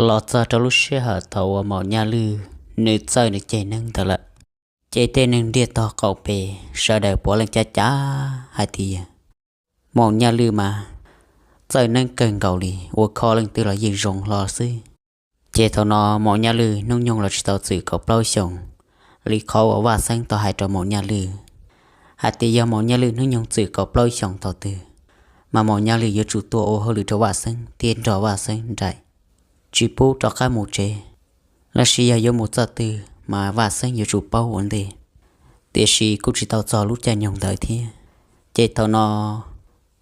los txog rau lub sij hawm thaum uas Maum Nyaj Lwj nws txawj nws ceg neeg ntawd lawm, ces tej neeg ntiaj tog qaum pem sawv daws puav leej cav cav hais tias Maum Nyaj Lwj mas txawj neeb kawg nkaus li, ua kho leej twg los yeej zoo hlo xwb. Ces thaum no Maum Nyaj Lwj hnub nyoog los tsis tau txwm kaum plaub xyoos li qhov uas Vaj Xeeb tau hais rau Maum Nyaj Lwj hais tias yog Maum Nyaj Lwj hnub nyoog txwm kaum plaub xyoos thaum twg, mas Maum Nyaj Lwj yuav tsum tuaj ua hauj lwm rau Vaj Xeeb thiab nrog Vaj Xeeb nraim, tsis pub rov qab mus tsev, los sis yog yuav mus txoj twg mas Vaj Xeeb yuav tsum paub ua ntej. Tiam sis kuj tsis tau txog lub caij nyoog ntawd thiab. Ces thaum no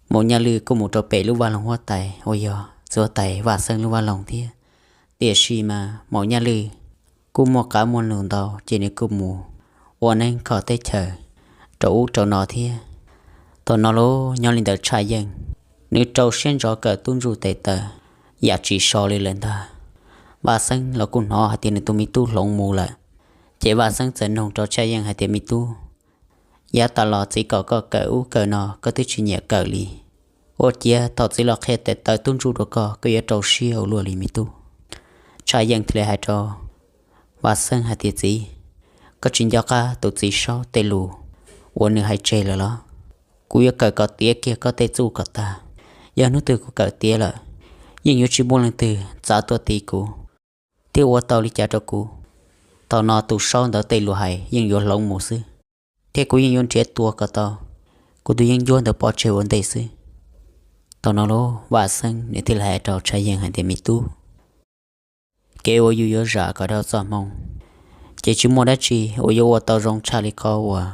Maum Nyaj Lwj kuj mus rau pem lub vaj loog huab tais uas yog txiv huab tais Vaj Xeeb lub vaj loog thiab. Tiam sis mas Maum Nyaj Lwj kuj muaj qab muaj nus ntau, ces nws kuj mus ua neeb kho teb chaws rau ub rau no thiab. Thaum no los nyob li ntawd Tshaj Yeej nws rau siab ntso kawm tub ntsuj tes taw yam tsis so li lawm ntag. Vaj Xeeb los kuj hnov hais tias nws tus me tub hloov mus lawm, ces Vaj Xeeb txawm nug rau Tshaj Yeej hais tias, Me tub, yav tas los txiv kom koj kawm ub kawm no koj twb tsis nyiam kawm li. Ua ciav thaum txiv los qhia tes taw tub ntsuj rau koj, koj yuav rau siab ua luaj li me tub. Tshaj Yeej thiaj li hais rau Vaj Xeeb hais tias, Txiv, koj tsis nco qab tus txiv saub tej lus uas nws hais tseg lawm los? Kuv yuav kawm kom tiav kiag koj tej txuj kom tag. Yog hnub twg kuv kawm tiav lawm, yeej yuav tsis muaj leej twg txav tuaj tiv kuv thiab ua tau li cas rau kuv. Thaum no tus saub ntawd tej lus hais yeej yuav hloov mus xwb, thiab kuv yeej yuav nrhiav tua kom tau kuv tus yeeb ncuab ntawd pov tseg ua ntej xwb. Thaum no los Vaj Xeeb nws thiaj li hais rau Tshaj Yeej hais tias, Me tub, kev uas yus yuav zam kom dhau txoj hmoo, ces tsis muaj dab tsi uas yuav ua tau zoo tshaj li qhov uas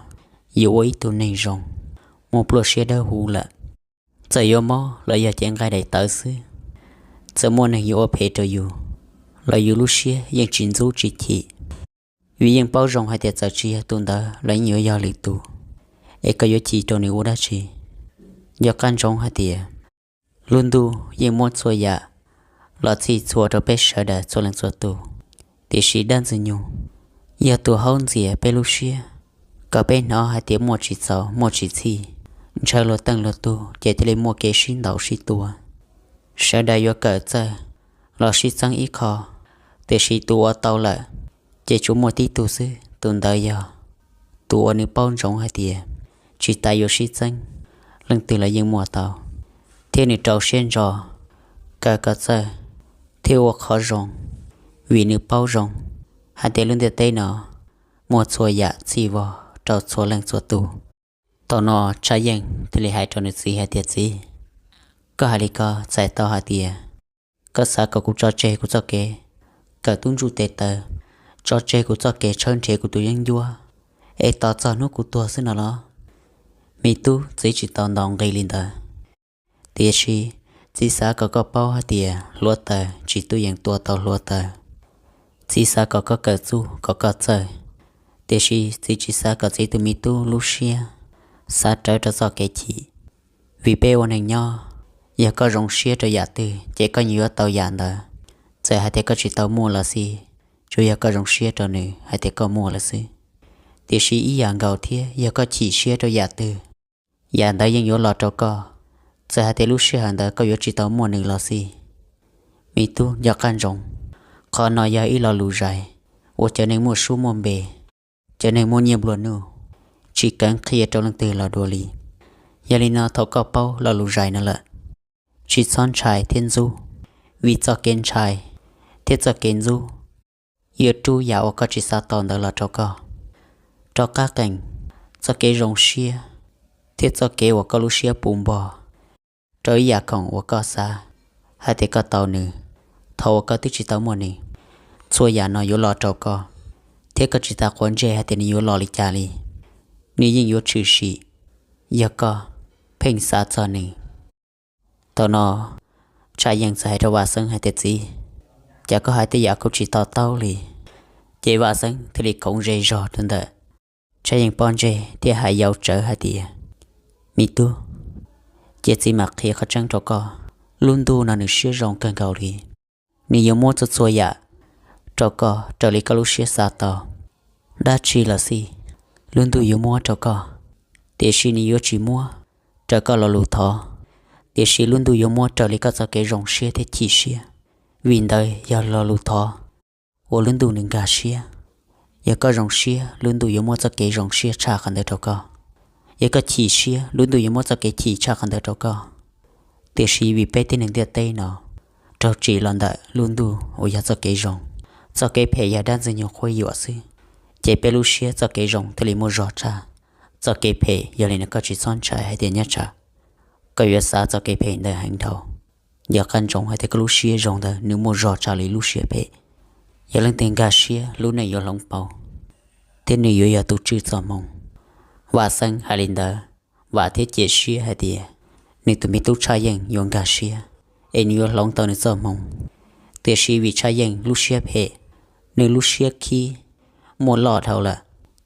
yus ua ib tug neeg zoo, muaj pluaj siab dawb huv lawm. Txawm yuav mob los yog cev nqaij daim tawv xwb, txawm muaj neeg yuav ua phem rau yus, los yus lub siab yeej tsis ntxub tsis chim, vim yeej paub zoo hais tias txawm tsis yog tus ntawd los yeej yuav yog lwm tus, es koj yuav chim rau nws ua dab tsi? Nco qab ntsoov hais tias lub ntuj yeej muab txhua yam los txhij txhua rau peb sawv daws txhua leej txhua tus, tiam sis dab Ntxwg Nyoog yog tus haub ntxias peb lub siab kom peb hnov hais tias muaj tsis txaus muaj tsis txhij, ntshaw luag teej luag tug ces thiaj li muaj kev sib ntaus sib tua. Sawv daws yuav kawm txawj los sib txeeb ib qho, tiam sis tus ua tau lawm ces tsuas muaj tib tug xwb, tus ntawd yog tus uas nws paub ntsoov hais tias tsis tas yuav sib txeeb, leej twg los yeej muaj tau, thiab nws rau siab ntso kawm kom txawj thiab ua qhov zoo, vim nws paub zoo hais tias lub ntiaj teb no muaj txhua yam txhij vog rau txhua leej txhua tus. Thaum no Tshaj Yeej thiaj li hais rau nws txiv hais tias, Txiv, koj hais li ko txhais tau hais tias koj xav kom kuv tso tseg kuv txoj kev kawm tub ntsuj tes taw, tso tseg kuv txoj kev tshawb nrhiav kuv tus yeeb ncuab, es tos txog hnub kuv tuag xwb no los? Me tub, txiv tsis tau ntaus nqi li ntawd. Tiam sis txiv xav kom koj paub hais tias hluav taws tsis tuaj yeem tua tau hluav taws. Txiv xav kom koj kawm txuj kom koj txawj, tiam sis txiv tsis xav kom txiv tus me tub lub siab xav rawv rau txoj kev chim. Vim peb ua neeg nyob, yog koj zoo siab rau yam twg ces koj yeej yuav tau yam ntawd. Txawm hais tias koj tsis tau muaj los xij, tsuas yog koj zoo siab rau nws hais tias koj muaj lawm xwb. Tiam sis ib yam nkaus thiab, yog koj chim siab rau yam twg, yam ntawd yeej yuav los rau koj, txawm hais tias lub sij hawm ntawd koj yuav tsis tau muaj nws los xij. Me tub, nco qab ntsoov, qhov no yog ib lo lus zais uas cov neeg muaj sub muaj npe, cov neeg muaj nyiaj nplua nuj tsis kheev qhia rau leej twg los dua li. Yog li no thaum koj paub lo lus zais no lawm, tsis txhob ntshai thiab ntxub, vim txoj kev ntshai thiab txoj kev ntxub yuav rub yam uas koj tsis xav tau ntawd los rau koj. Rov qab qees txoj kev zoo siab thiab txoj kev uas koj lub siab puv npo rau ib yam khoom uas koj xav hais tias koj tau nws thaum uas koj twb tsis tau muaj nws. Txhua yam no yuav los rau koj, thiab koj tsis tas quav ntsej hais tias nws yuav los li cas li. Nws yeej yuav tshwm sim, yog koj pheej xav txog nws. Thaum no Tshaj Yeej txawm hais rau Vaj Xeeb hais tias, Txiv, cas koj hais tej yam kuv tsis to taub li? Ces Vaj Xeeb thiaj li khoov zej zog rau ntawm Tshaj Yeej pob ntseg thiab hais yau tsawv hais tias, Me tub, cia txiv mam qhia qhov tseeb rau koj. Lub ntuj no nws siab zoo kawg nkaus li, nws yuav muab txhua txhua yam rau koj raws li koj lub siab xav tau. Dab tsi los xij, lub ntuj yuav muab rau koj, tiam sis nws yuav tsis muab raws koj lo lus thov, tiam sis lub ntuj yuav muab raws li koj txoj kev zoo siab thiab chim siab. Vim ntawd yog lo lus thov uas lub ntuj nws nkag siab. Yog koj zoo siab, lub ntuj yuav muab txoj kev zoo siab tshaj qhov ntawd rau koj. Yog koj chim siab, lub ntuj yuav muab txoj kev chim tshaj qhov ntawd rau koj. Tiam sis vim peb tib neeg ntiaj teb no raug tsim los ntawm lub ntuj uas yog txoj kev zoo, txoj kev phem yog dab ntxwg nyoog qhuab yuam xwb, ces peb lub siab txoj kev zoo thiaj li muaj zog tshaj. Txoj kev phem yog li no koj tsis txhob ntshai hais tias nyob tsam koj yuav xav txoj kev phem ntawd heev dhau. Yog qab ntsoov hais tias koj lub siab zoo ntawd nws muaj zog tshaj li lub siab phem. Yog leej twg nkag siab lub neej yuav hloov pauv, thiab nws yuav yog tus tswj txoj hmoo. Vaj Xeeb hais li ntawd, vam thiab cia siab hais tias nws tus me tub Tshaj Yeej yuav nkag siab, es nws yuav hloov tau nws txoj hmoo. Tiam sis vim Tshaj Yeej lub siab phem, nws lub siab khib muaj loj dhau lawm,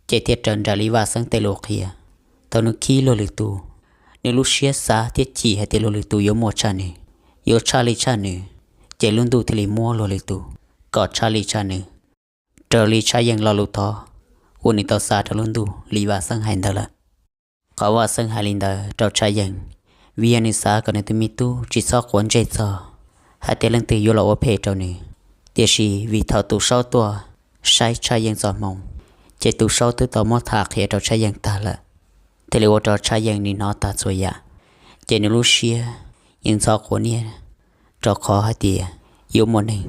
ces thiaj raws nraim li Vaj Xeeb tej lus qhia. Thaum nws khib luag lwm tus, nws lub siab xav thiab chim hais tias luag lwm tus yuav muaj tshaj nws, yuav tshaj li tshaj nws, ces lub ntuj thiaj li muab luag lwm tus kom tshaj li tshaj nws, raws li Tshaj Yeej lo lus thov uas nws tau xa rau lub ntuj li Vaj Xeeb hais ntawd lawm. Qhov Vaj Xeeb hais li ntawd rau Tshaj Yeej, vim yog nws xav kom nws tus me tub tsis txhob quav ntsej txog hais tias leej twg yuav los ua phem rau nws. Tiam sis vim thaum tus saub tuaj saib Tshaj Yeej txoj hmoo, ces tus saub twb tau muab tham qhia rau Tshaj Yeej tag lawm, thiaj li ua rau Tshaj Yeej nws hnov tag txhua yam, ces nws lub siab yeej ntxhov quav niaj rau qhov hais tias yuav muaj neeg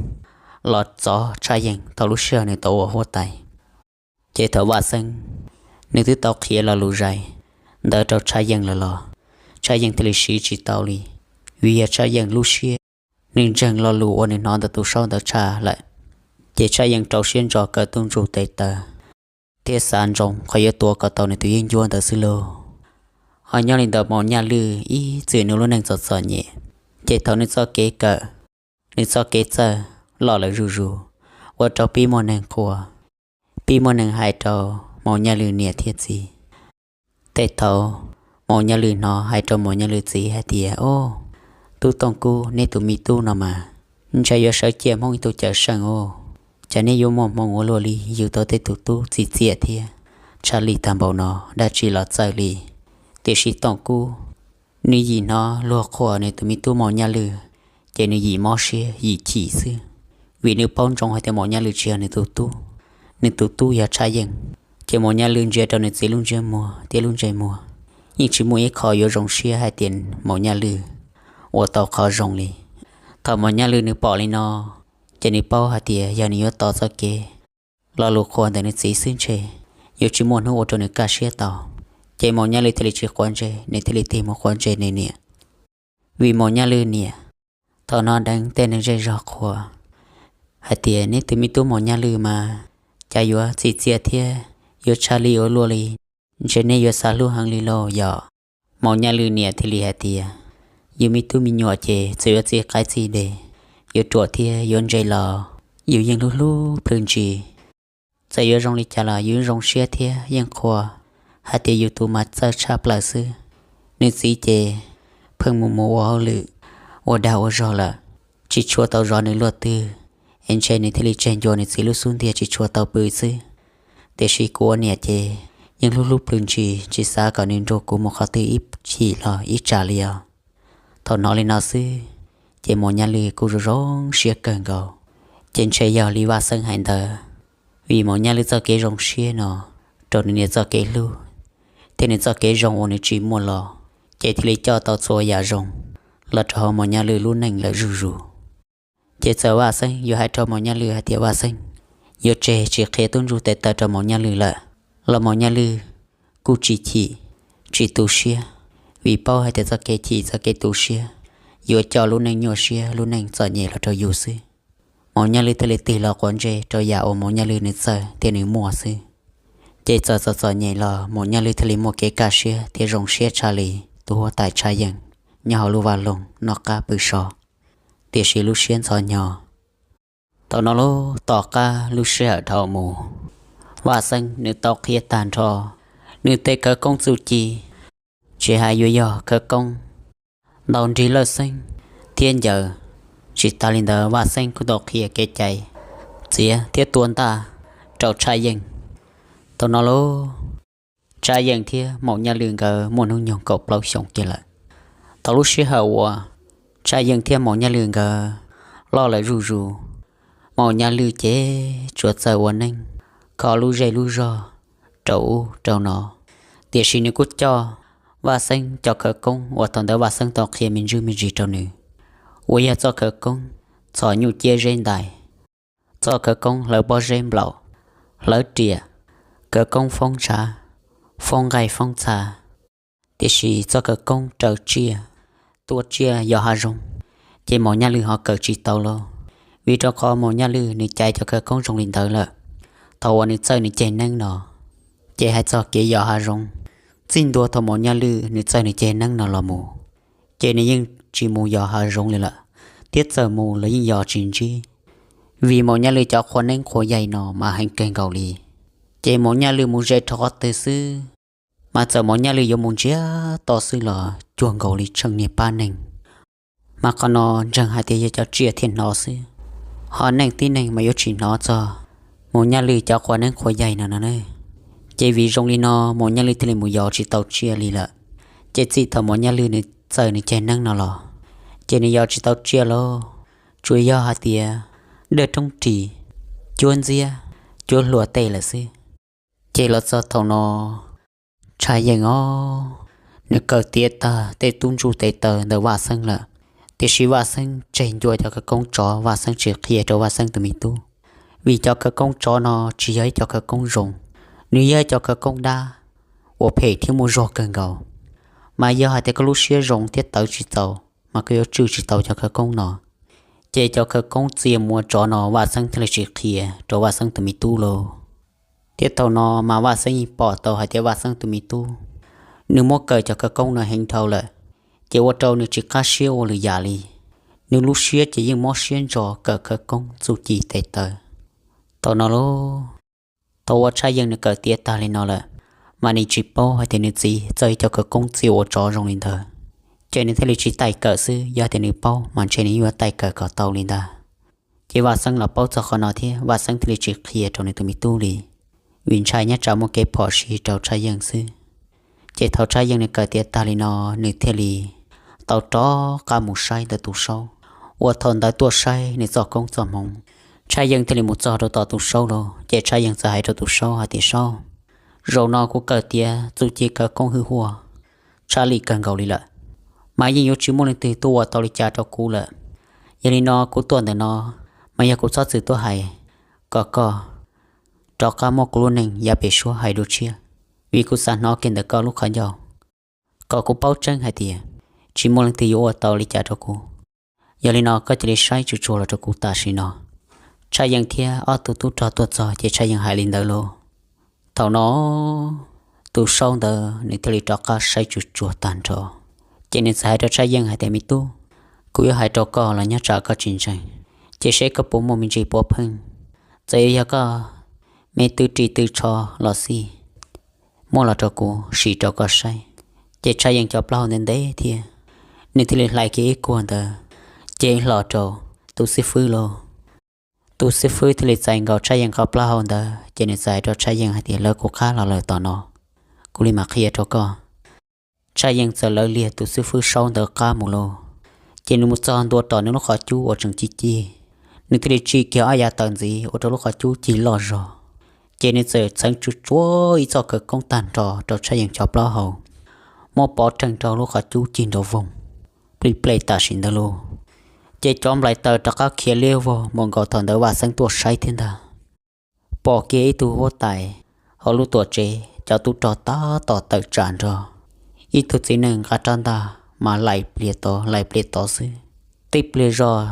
los txov Tshaj Yeej thaum lub sij hawm nws tau ua huab tais. Ces thaum Vaj Xeeb nws twb tau qhia lo lus zais ntawd rau Tshaj Yeej lawm los Tshaj Yeej thiaj li siv tsis tau li, vim yog Tshaj Yeej lub siab nws ntseeg lo lus uas nws hnov ntawm tus saub ntawd tshaj lawm. Ces Tshaj Yeej rau siab ntso kaw tub ntsuj tes taw thiab xav ntsoov qhov yuav tua kom tau nws tus yeeb ncuab ntawd xwb lauj. Ho nyob li ntawd Maum Nyaj Lwj ib txwm nws lub neej txom txom nyem, ces thaum nws txoj kev kawm, nws txoj kev txawj loj lawm zuj zus, ua rau pib muaj neeg qhuas, pib muaj neeg hais rau Maum Nyaj Lwj niam thiab txiv. Tej thaum Maum Nyaj Lwj hnov hais rau Maum Nyaj Lwj txiv hais tias, Au, Tub Tooj Kub, neb tus me tub no mas ntshe yuav sawv ciaj Hmoob ib tug cawm seej os. Cas neb yuav muaj hmoo ua luaj li, yug tau tej tus tub txi txiaj thiab tshaj li tag npaum no, dab tsi los txawj li. Tiam sis Tooj Kub, nws yim hnov luag qhuas nws tus me tub Maum Nyaj Lwj, ces nws yim mob siab yim chim xwb, vim nws paub ntsoov hais tias Maum Nyaj Lwj tsis yog nws tus tub, nws tus tub yog Tshaj Yeej. Ces Maum Nyaj Lwj ntsia rau nws txiv lub ntsiab muag thiab lub ntsej muag, yeej tsis muaj ib qho yuav zoo siab hais tias Maum Nyaj Lwj ua tau qhov zoo li. Thaum Maum Nyaj Lwj nws pom li no, ces nws paub hais tias yog nws yuav tos txoj kev lo lus qhuas ntawm nws txiv xwb ntshe yuav tsis muaj hnub ua rau nws kaj siab tau. Ces Maum Nyaj Lwj thiaj li tsis quav ntsej, nws thiaj li tig mus quav ntsej nws niam. Vim Maum Nyaj Lwj niam thaum no deev tej neeg zej zog qhuas hais tias, Neb tus me tub Maum Nyaj Lwj mas cas yuav txi txiaj thiab yuav tshaj li ua luaj li, ntshe neb yuav xav hlub heev li lauj yom. Maum Nyaj Lwj niam thiaj li hais tias, Yus me tub me nyuam ces txawm yuav txi qaib txi deg, yuav ruam thiab yuav ntse los yus yeej hlub hlub plhws ntsis. Txawm yuav zoo li cas los yus zoo siab thiab yeej qhuas hais tias yus tus mas txawj tshaj plaws xwb. Nws txiv ces pheej mus mus ua hauj lwm, ua dag ua zog lawm, tsis tshua tau zov nws luaj twg, es ntshe nws thiaj li tseg ncua nws txiv lub xub ntiag tsis tshua tau pw xwb. Tiam sis kuv ua niam ces yeej hlub hlub plhws ntsis, tsis xav kom nws nrug kuv mus qhov twg ib chim los ib tsam li os. Thaum hnov li no xwb, ces Maum Nyaj Lwj kuj zoo zoo siab kawg nkaus. Ces ntshe yog li Vaj Xeeb hais ntawd, vim Maum Nyaj Lwj txoj kev zoo siab no rau nws niam txoj kev hlub thiab nws txoj kev zoo uas nws tsis muaj los, ces thiaj li coj tau txhua yam zoo los rau hauv Maum Nyaj Lwj lub neej lawm zuj zus. Ces txawm Vaj Xeeb yuav hais rau Maum Nyaj Lwj hais tias Vaj Xeeb yuav tseg tsis qhia tub ntsuj tes taw rau Maum Nyaj Lwj lawm los Maum Nyaj Lwj kuj tsis chim, tsis tu siab, vim paub hais tias txoj kev chim txoj kev tu siab yuav coj lub neej nyuaj siab lub neej txom nyem los rau yus xwb. Maum Nyaj Lwj thiaj li tig los quav ntsej rau yam uas Maum Nyaj Lwj nws txawj thiab nws muaj xwb. Ces txawm txom txom nyem los Maum Nyaj Lwj thiaj li muaj kev kaj siab thiab zoo siab tshaj li tus huab tais Tshaj Yeej nyob hauv lub vaj loog noj qab pw so. Tiam sis lub siab ntxhov hnyo. Thaum no lub tom qab lub sij hawm dhau mus, Vaj Xeeb nws tau qhia tag nrho nws tej khawv koob txuj ci, tsis hais yuav yog khawv koob ntaus nrig lawj xeeb thiab ncaws. Tsis tas li ntawd Vaj Xeeb kuj tau qhia kev cai txiav thiab tua ntaj rau Tshaj Yeej. Thaum no lauj, Tshaj Yeej thiab Maum Nyaj Lwj nkawd muaj hnub nyoog kaum plaub xyoos kiag lawm. Thaum lub sij hawm uas Tshaj Yeej thiab Maum Nyaj Lwj nkawd loj lawm zuj zus. Maum Nyaj Lwj ces tsuas txawj ua neej, kho lub zej lub zog rau ub rau no, tiam sis nws kuj coj Vaj Xeeb cov khawv koob uas thaum ntawd Vaj Xeeb tau qhia me ntsis me ntsis rau nws, uas yog txoj khawv koob txhos nyuj ciab zeb ntais, txoj khawv koob hlawv pob zeb nplaum, hlawv riam, khawv koob foob ntshav, foob nqaij foob txha, tiam sis txoj khawv koob raws tsiaj, tuaj tsiaj yos hav zoov, ces Maum Nyaj Lwj ho kawm tsis tau lauj. Vim rau qhov Maum Nyaj Lwj nws caiv cov khawv koob zoo li ntawd lawm, thaum uas nws txawj nws ceg neeb no, ces hais txog kev yos hav zoov, txij ntua thaum Maum Nyaj Lwj nws txawj nws ceg neeb no los mus, ces nws yeej tsis mus yos hav zoov li lawm, thiab txawm mus los yeej yos tsis ntsib, vim Maum Nyaj Lwj cov qhua neeb qhua yaig no mas heev kawg nkaus li. Ces Maum Nyaj Lwj mus ze rau qhov twg xwb, mas txawm Maum Nyaj Lwj yuav mus ntsiag to xwb los cuag nkaus li tsheej niag pab neeg. Mas qhov no ntseeg hais tias yog cov tsiaj thiaj hnov xwb, ho neeg tib neeg mas yuav tsis hnov txog Maum Nyaj Lwj cov qhua neeb qhua yaig no no ne. Ces vim zoo li no Maum Nyaj Lwj thiaj li mus yos tsis tau tsiaj li lawm. Ces txij thaum Maum Nyaj Lwj nws txawj nws ceg neeb no los, ces nws yos tsis tau tsiaj lauj, tsuas yog hais tias dawj roob ris, cuab ntxiab, cuab hlua tej lawm xwb. Ces los txog thaum no, Tshaj Yeej os, nws kawm tiav tag tej tub ntsuj tes taw ntawm Vaj Xeeb lawm, tiam sis Vaj Xeeb tseg ncua cov khawv koob tsov, Vaj Xeeb tsis qhia rau Vaj Xeeb tus me tub, vim cov khawv koob tsov no tsis yog ib cov khawv koob zoo, nws yog ib cov khawv koob dab uas phem thiab muaj zog kawg nkaus. Mas yog hais tias koj lub siab zoo thiab tawv tsis txaus, mas koj yuav tswj tsis tau cov khawv koob no. Ces cov khawv koob txia mus ua tsov no Vaj Xeeb thiaj li tsis qhia rau Vaj Xeeb tus me tub lauj. Thiab thaum no mas Vaj Xeeb yeej pom tau hais tias Vaj Xeeb tus me tub, nws muab kawm cov khawv koob no heev dhau lawm, ces ua rau nws tsis qab siab ua lwm yam li. Nws lub siab ces yeej mob siab ntso kawm khawv koob txuj ci tes taw. Thaum no lauj, thaum uas Tshaj Yeej nws kawm tiav tag li no lawm, mas nws tsis paub hais tias nws txiv txawj ib co khawv koob txia ua tsov zoo li ntawd, ces nws thiaj li tsis taij kawm xwb. Yog tias nws paub mas ntshe nws yuav taij kawm kom tau li ntag. Ces Vaj Xeeb los paub txog qhov no thiab, Vaj Xeeb thiaj li tsis qhia rau nws tus me tub li, vim ntshai nyob tsam muaj kev phom sij rau Tshaj Yeej xwb. Ces thaum Tshaj Yeej nws kawm tiav tag li no, nws thiaj li tau rov qab mus saib ntawm tus Saub, uas thaum ntawd tuaj saib nws txoj koob txoj hmoov. Tshaj Yeej thiaj li mus txog rau tom tus Saub lauj, ces Tshaj Yeej txawm hais rau tus Saub hais tias, Saub, zaum no kuv kawm tiav txuj ci khawv koob hwj huaj tshaj lij kawg nkaus li lawm, mas yeej yuav tsis muaj leej twg tuaj ua tau li cas rau kuv lawm. Yog li no kuv tuaj ntawm no, mas yog kuv txhob txwm tuaj hais kom koj rov qab muab kuv lub neej yav pem suab hais dua tshiab, vim kuv xav hnov kiag ntawm koj lub qhov ncauj kom kuv paub tseeb hais tias tsis muaj leej twg yuav ua tau li cas rau kuv. Yog li no koj cia li saib tsuag tsuag los rau kuv tam sim no. Tshaj Yeej thiab ob tug tub rog tuaj txog ces Tshaj Yeej hais li ntawd lauj. Thaum no tus Saub ntawd nws thiaj li rov qab saib tsuag tsuag tag nrho, ces nws txawm hais rau Tshaj Yeej hais tias, Me tub, kuv yuav hais rau koj los nyob tsam koj tsis ntseeg, ces seb koj puas muaj me ntsis puav pheej. Txawm yuav yog koj me tw ris tw tsho los xij, muab los rau kuv sim rau koj saib. Ces Tshaj Yeej cov plaub hau ntev ntev thiab, nws thiaj li hlais kiag ib kuag ntawd, ces hlo rau tus xib fwb lauj. Tus xib fwb thiaj li txais nkaus Tshaj Yeej qhov plaub hau ntawd, ces nws txais rau Tshaj Yeej hais tias, Lawv kuv qab los lawm tom no, kuv li mam qhia rau koj. Tshaj Yeej txawm lawv liag tus xib fwb Saub ntawd qab mus lauj, ces nws mus txog ntua tom nws lub qhov cub uas tseem cig cig, nws thiaj li tsim kiag ob yav taws ntxiv ua rau lub qhov cub cig loj zog. Ces nws txawm txheev tsuag tsuag ib txoj khawv koob tag nrho rau Tshaj Yeej cov plaub hau, muab pov rheej rau lub qhov cub cig nrov voog plig plej tam sim ntawd lauj. Ces cov nplaim taws rov qab khiav liab vog mus nkaus thaum ntawd Vaj Xeeb tuaj saib thiab ntag. Pom kiag ib tug huab tais hauv lub tuam tsev, cov tub rog tab tom tawm tsam nrog ib tug txiv neej nqa rab ntaj mas laim pliag tod laim pliag tod xwb. Tib pliag zog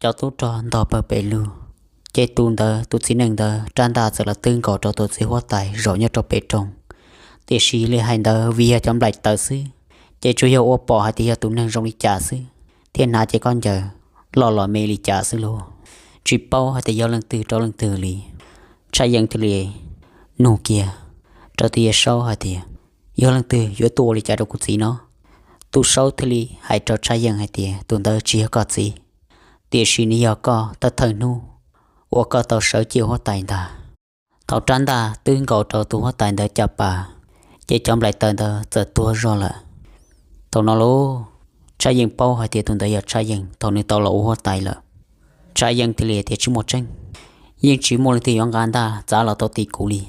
cov tub rog ntog pawg pes lug, ces tus ntawd tus txiv neej ntawd rab ntaj txawm los twb nkaus rau tus txiv huab tais zaum nyob rau pem rooj. Tiam sis li hais ntawd vim yog cov nplaim taws xwb, ces tsuas yog ua pom hais tias yog tus neeg zoo li cas xwb, thiab hnav cev khaub ncaws loj los me li cas xwb lauj, tsis paub hais tias yog leej twg rau leej twg li. Tshaj Yeej thiaj li nug kiag rau tus yawg Saub hais tias, Yog leej twg yuav tuaj ua li cas rau kuv txiv no? Tus Saub thiaj li hais rau Tshaj Yeej hais tias, Tus ntawd tsis yog koj txiv, tiam sis nws yog koj thawj thawj hnub uas koj tau sawv ciaj huab tais ntag. Thaum rab ntaj twb nkaus rau tus huab tais ntawd caj pas, ces cov nplaim taws ntawd txawm tuag zog lawm. Thaum no lauj, Tshaj Yeej paub hais tias tus ntawd yog Tshaj Yeej thaum nws tau los ua huab tais lawm. Tshaj Yeej thiaj li tias, Tsis muaj tseeb, yeej tsis muaj leej twg yuav nqa ntaj txav los tau tim kuv li.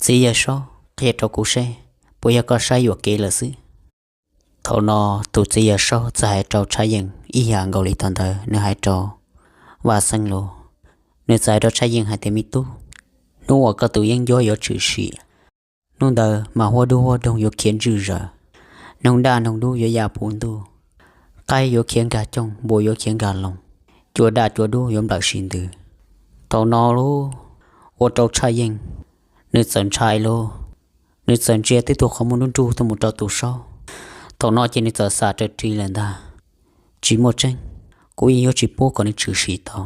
Txiv Yawg Saub, qhia rau kuv seb puas yog koj saib yuam kev lawm xwb. Thaum no tus Txiv Yawg Saub txawm hais rau Tshaj Yeej ib yam nkaus li thaum ntawd nws hais rau Vaj Xeeb los. Nws txawm hais rau Tshaj Yeej hais tias, Me tub, hnub uas koj tus yeeb ncuab yuav tshwm sim, hnub ntawd mas huab dub huab doog yuav khiav ntswj zaws, noog daj noog dub yuav ya puv ntuj, qaib yuav khiav nkag cooj, npua yuav khiav nkag loo, cua daj cua dub yuav nplawm sib ntws. Thaum no lub, ua rau Tshaj Yeej nws txawm ntshai lauj. Nws txawm ntsia tib tug qhov muag nruj nruj tuaj mus rau tus Saub. Thaum no ces nws txawm xav raws ris lawm ntag, Tsis muaj tseeb, kuv yeej yuav tsis pub kom nws tshwm sim tau.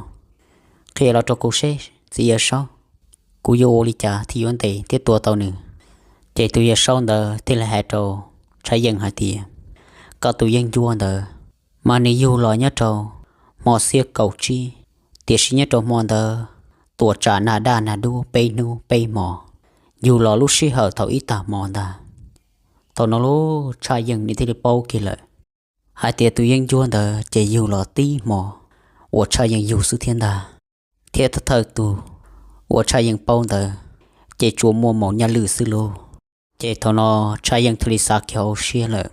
Qhia los rau kuv seb Txiv Yawg Saub, kuv yuav ua li cas thiaj yuav ntes thiab tua tau nws? Ces tus Yawg Saub ntawd thiaj li hais rau Tshaj Yeej hais tias, Koj tus yeeb ncuab ntawd mas nws yug los nyob rau hmo xiab kaum tsib, tiam sis nyob rau hmo ntawd tuam tsam nag daj nag dub peb hnub peb hmo, yug los lub sij hawm thaum ib tag hmo ntag. Thaum no lub Tshaj Yeej nws thiaj li paub kiag lawm hais tias tus yeeb ncuab ntawd ces yug los tib hmo uas Tshaj Yeej yug xwb thiab ntag, thiab thawj tug uas Tshaj Yeej paub ntawd ces tsuas muaj Maum Nyaj Lwj xwb lauj. Ces thaum no Tshaj Yeej thiaj li xav kiag hauv siab lawm,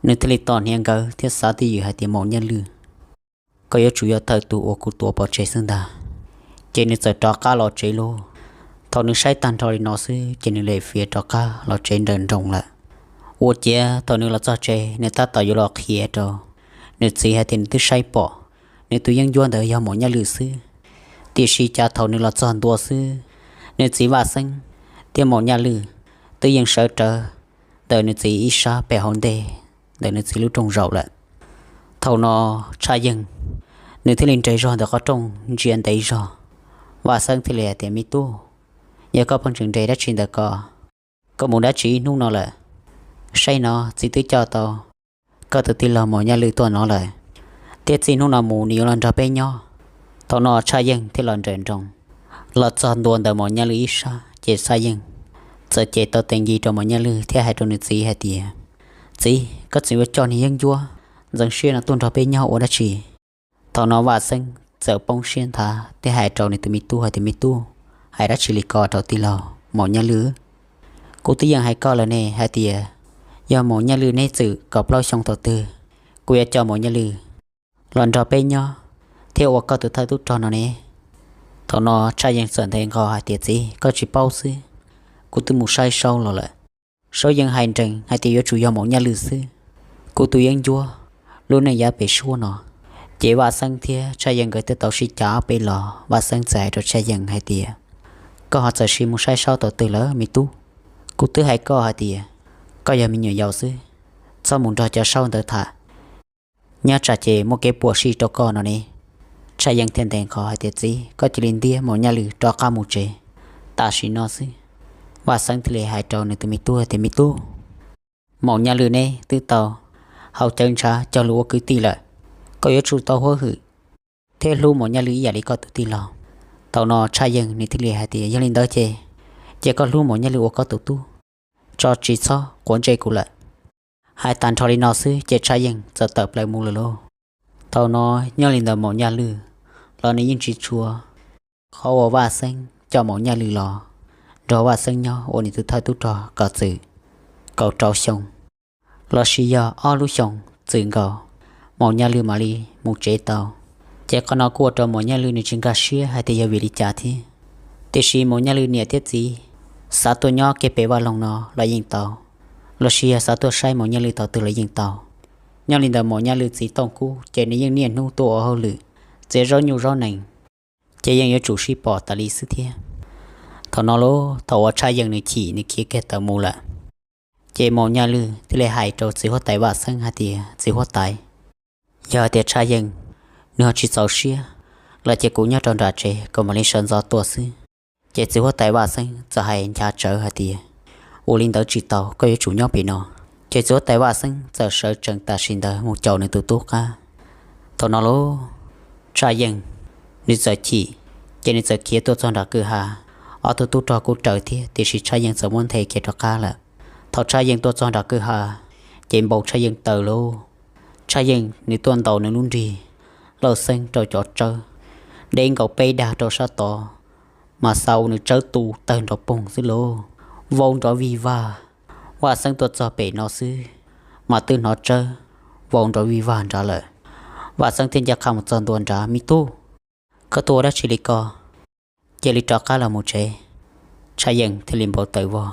nws thiaj li tos hniav nkawd thiab xav twj ywm hais tias, Maum Nyaj Lwj, koj yuav tsum yog thawj tug uas kuv tuav pov tseg xwb ntag. Ces nws txawm rov qab los tsev lauj. Thaum nws saib tag nrho li no xwb ces nws lim fiav rov qab los tsev nrawm nroos lawm. Ua ciav thaum nws los txog tsev nws tab tom yuav los qhia rau nws txiv hais tias nws twb saib pom nws tus yeeb ncuab ntawd yog Maum Nyaj Lwj xwb, tiam sis cas thaum nws los txog ntua xwb, nws txiv Vaj Xeeb thiab Maum Nyaj Lwj twb yeej sawv rawv ntawm nws txiv ib sab pem hauv ntej ntawm nws txiv lub rooj zaum lawm. Thaum no Tshaj Yeej nws thiaj li nres zog ntawm qhov rooj ntsia ntev zog. Vaj Xeeb thiaj li hais tias, Me tub, yog koj pheej tseem nres dab tsi ntawm ko, koj mus dab tsi ib hnub no lawm? Saib no, txiv twb coj tau koj tus tij laug Maum Nyaj Lwj tuaj no lawm, thiab txij hnub no mus nws yuav los nrog peb nyob. Thaum no Tshaj Yeej thiaj los nrawm nroos los txog ntua ntawm Maum Nyaj Lwj ib sab ces Tshaj Yeej txawm cev tau tes nci rau Maum Nyaj Lwj thiab hais rau nws txiv hais tias, Txiv, koj tseem yuav coj niag yeeb ncuab ntxeev siab no tuaj nrog peb nyob ua dab tsi? Thaum no Vaj Xeeb txawm poob siab nthav thiab hais rau nws tus me tub hais tias, Me tub, hais dab tsi li ko rau tij laug Maum Nyaj Lwj? Kuv twb yeej hais koj lawm ne hais tias yog Maum Nyaj Lwj neb txwm kaum plaub xyoo thaum twg, kuv yuav coj Maum Nyaj Lwj los nrog peb nyob thiab ua koj tus thawj tub rog no ne. Thaum no Tshaj Yeej txawm nte nqho hais tias, Txiv, koj tsis paub xwb, kuv twb mus saib Saub los lawm. Saub yeej hais nrees hais tias yuav tsum yog Maum Nyaj Lwj xwb, kuv tus yeeb ncuab lub neej yav pem suab no. Ces Vaj Xeeb thiab Tshaj Yeej nkawd twb tau sib cav ob peb los, Vaj Xeeb txawm hais rau Tshaj Yeej hais tias, Koj ho txawm sim mus saib Saub thaum twg lawm me tub? Kuv twb hais koj hais tias koj yog me nyuam yaus xwb, txhob mus nrog cov Saub ntawd tham, nyob tsam ces muaj kev puas sij rau koj no ne. Tshaj Yeej thiaj nte nqho hais tias, Txiv, koj cia li ntiab Maum Nyaj Lwj rov qab mus tsev tam sim no xwb. Vaj Xeeb thiaj li hais rau nws tus me tub tias, Me tub, Maum Nyaj Lwj neb twb tau haus cawv ntshav cog lus ua kwv tij lawm, koj yuav tsum tau huab hwm thiab hlub Maum Nyaj Lwj ib yam li koj tus tij laug. Thaum no Tshaj Yeej nws thiaj li hais tias, Yog li ntawd ces, ces koj hlub Maum Nyaj Lwj ua koj tus tub tso, tsis txhob quav ntsej kuv lawm. Hais tag nrho li no xwb ces Tshaj Yeej txawm tawm plaws mus lawm lauj. Thaum no nyob li ntawm Maum Nyaj Lwj los nws yeej tsis tshua, qhov uas Vaj Xeeb coj Maum Nyaj Lwj los nrog Vaj Xeeb nyob ua nws tus thawj tub rog kom txwm kaum rau xyoo los sis yog ob lub xyoo txwm nkaus, Maum Nyaj Lwj mam li mus tsev tau. Ces qhov no kuj ua rau Maum Nyaj Lwj nws tsis nkag siab hais tias yog vim li cas thiab. Tiam sis Maum Nyaj Lwj niam thiab txiv xav tuaj nyob kiag pem vaj loog no los yeej tau, los sis yog xav tuaj saib Maum Nyaj Lwj thaum twg los yeej tau. Nyob li ntawm Maum Nyaj Lwj txiv Tooj Kub ces nws yeej niaj hnub tuaj ua hauj lwm txiav zaub nyuj zaub nees, ces yeej yuav tsum sib pom tas li xwb thiab. Thaum no lauj, thaum uas Tshaj Yeej nws chim nws khiav kiag tawm mus lawm, ces Maum Nyaj Lwj thiaj li hais rau txiv huab tais Vaj Xeeb hais tias, Txiv huab tais, yog hais tias Tshaj Yeej nws ho tsis txaus siab los ces kuv nyob rau nram tsev kuv mam li sawv ntxov tuaj xwb. Ces txiv huab tais Vaj Xeeb txawm hais nchav tsawv hais tias, Ua li ntawd tsis tau, koj yuav tsum nyob pem no. Ces txiv huab tais Vaj Xeeb txawm sawv tsees tam sim ntawd mus caum nws tus tub qab. Thaum no lauj, Tshaj Yeej nws txawm chim, ces nws txawm khiav tuaj txog nram kwj ha. Ob tug tub rog kuj raws thiab, tiam sis Tshaj Yeej txawm muab nthe khiav rov qab lawm. Thaum Tshaj Yeej tuaj txog nram kwj ha, ces npau Tshaj Yeej taws lauj. Tshaj Yeej nws tuaj ntaus nws lub nrig Lauj Xeeb rau cov tsawb, deb nkaus peb dag rau sab tod, mas xav ua nws tsawb tu tawg nrov poog xwb lauj. Vau nrov vig vag, Vaj Xeeb tuaj txog pem no xwb, mas twb hnov tsawb vau nrov vig vag nrad lawm. Vaj Xeeb thiaj ncaj qha mus txog ntua nrad, Me tub, koj tuaj ua dab tsi li ko? Cia li rov qab los mus tsev. Tshaj Yeej thiaj li npau taws vog.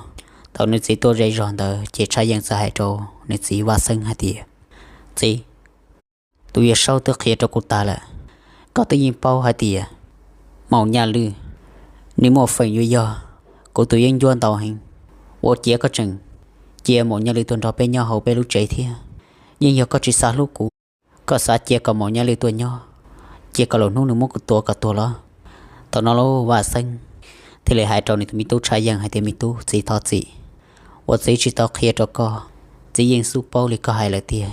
Thaum nws txiv tuaj ze zog ntawd ces Tshaj Yeej txawm hais rau nws txiv Vaj Xeeb hais tias, Txiv, tus Yawg Saub twb qhia rau kuv tas lawm. Koj twb yeej paub hais tias Maum Nyaj Lwj nws muaj feem yuav yog kuv tus yeeb ncuab ntau heev. Ua ciav koj tseem cia Maum Nyaj Lwj tuaj nrog peb nyob hauv peb lub tsev thiab. Yeej yog koj tsis xav hlub kuv, koj xav cia kom Maum Nyaj Lwj tuaj nyob, cia kom lwm hnub nws muab kuv tua kom tuag los. Thaum no lauj, Vaj Xeeb thiaj li hais rau nws tus me tub Tshaj Yeej hais tias, Me tub, txiv thov txim uas txiv tsis tau qhia rau koj. Txiv yeej xub paub li koj hais lawm tiag,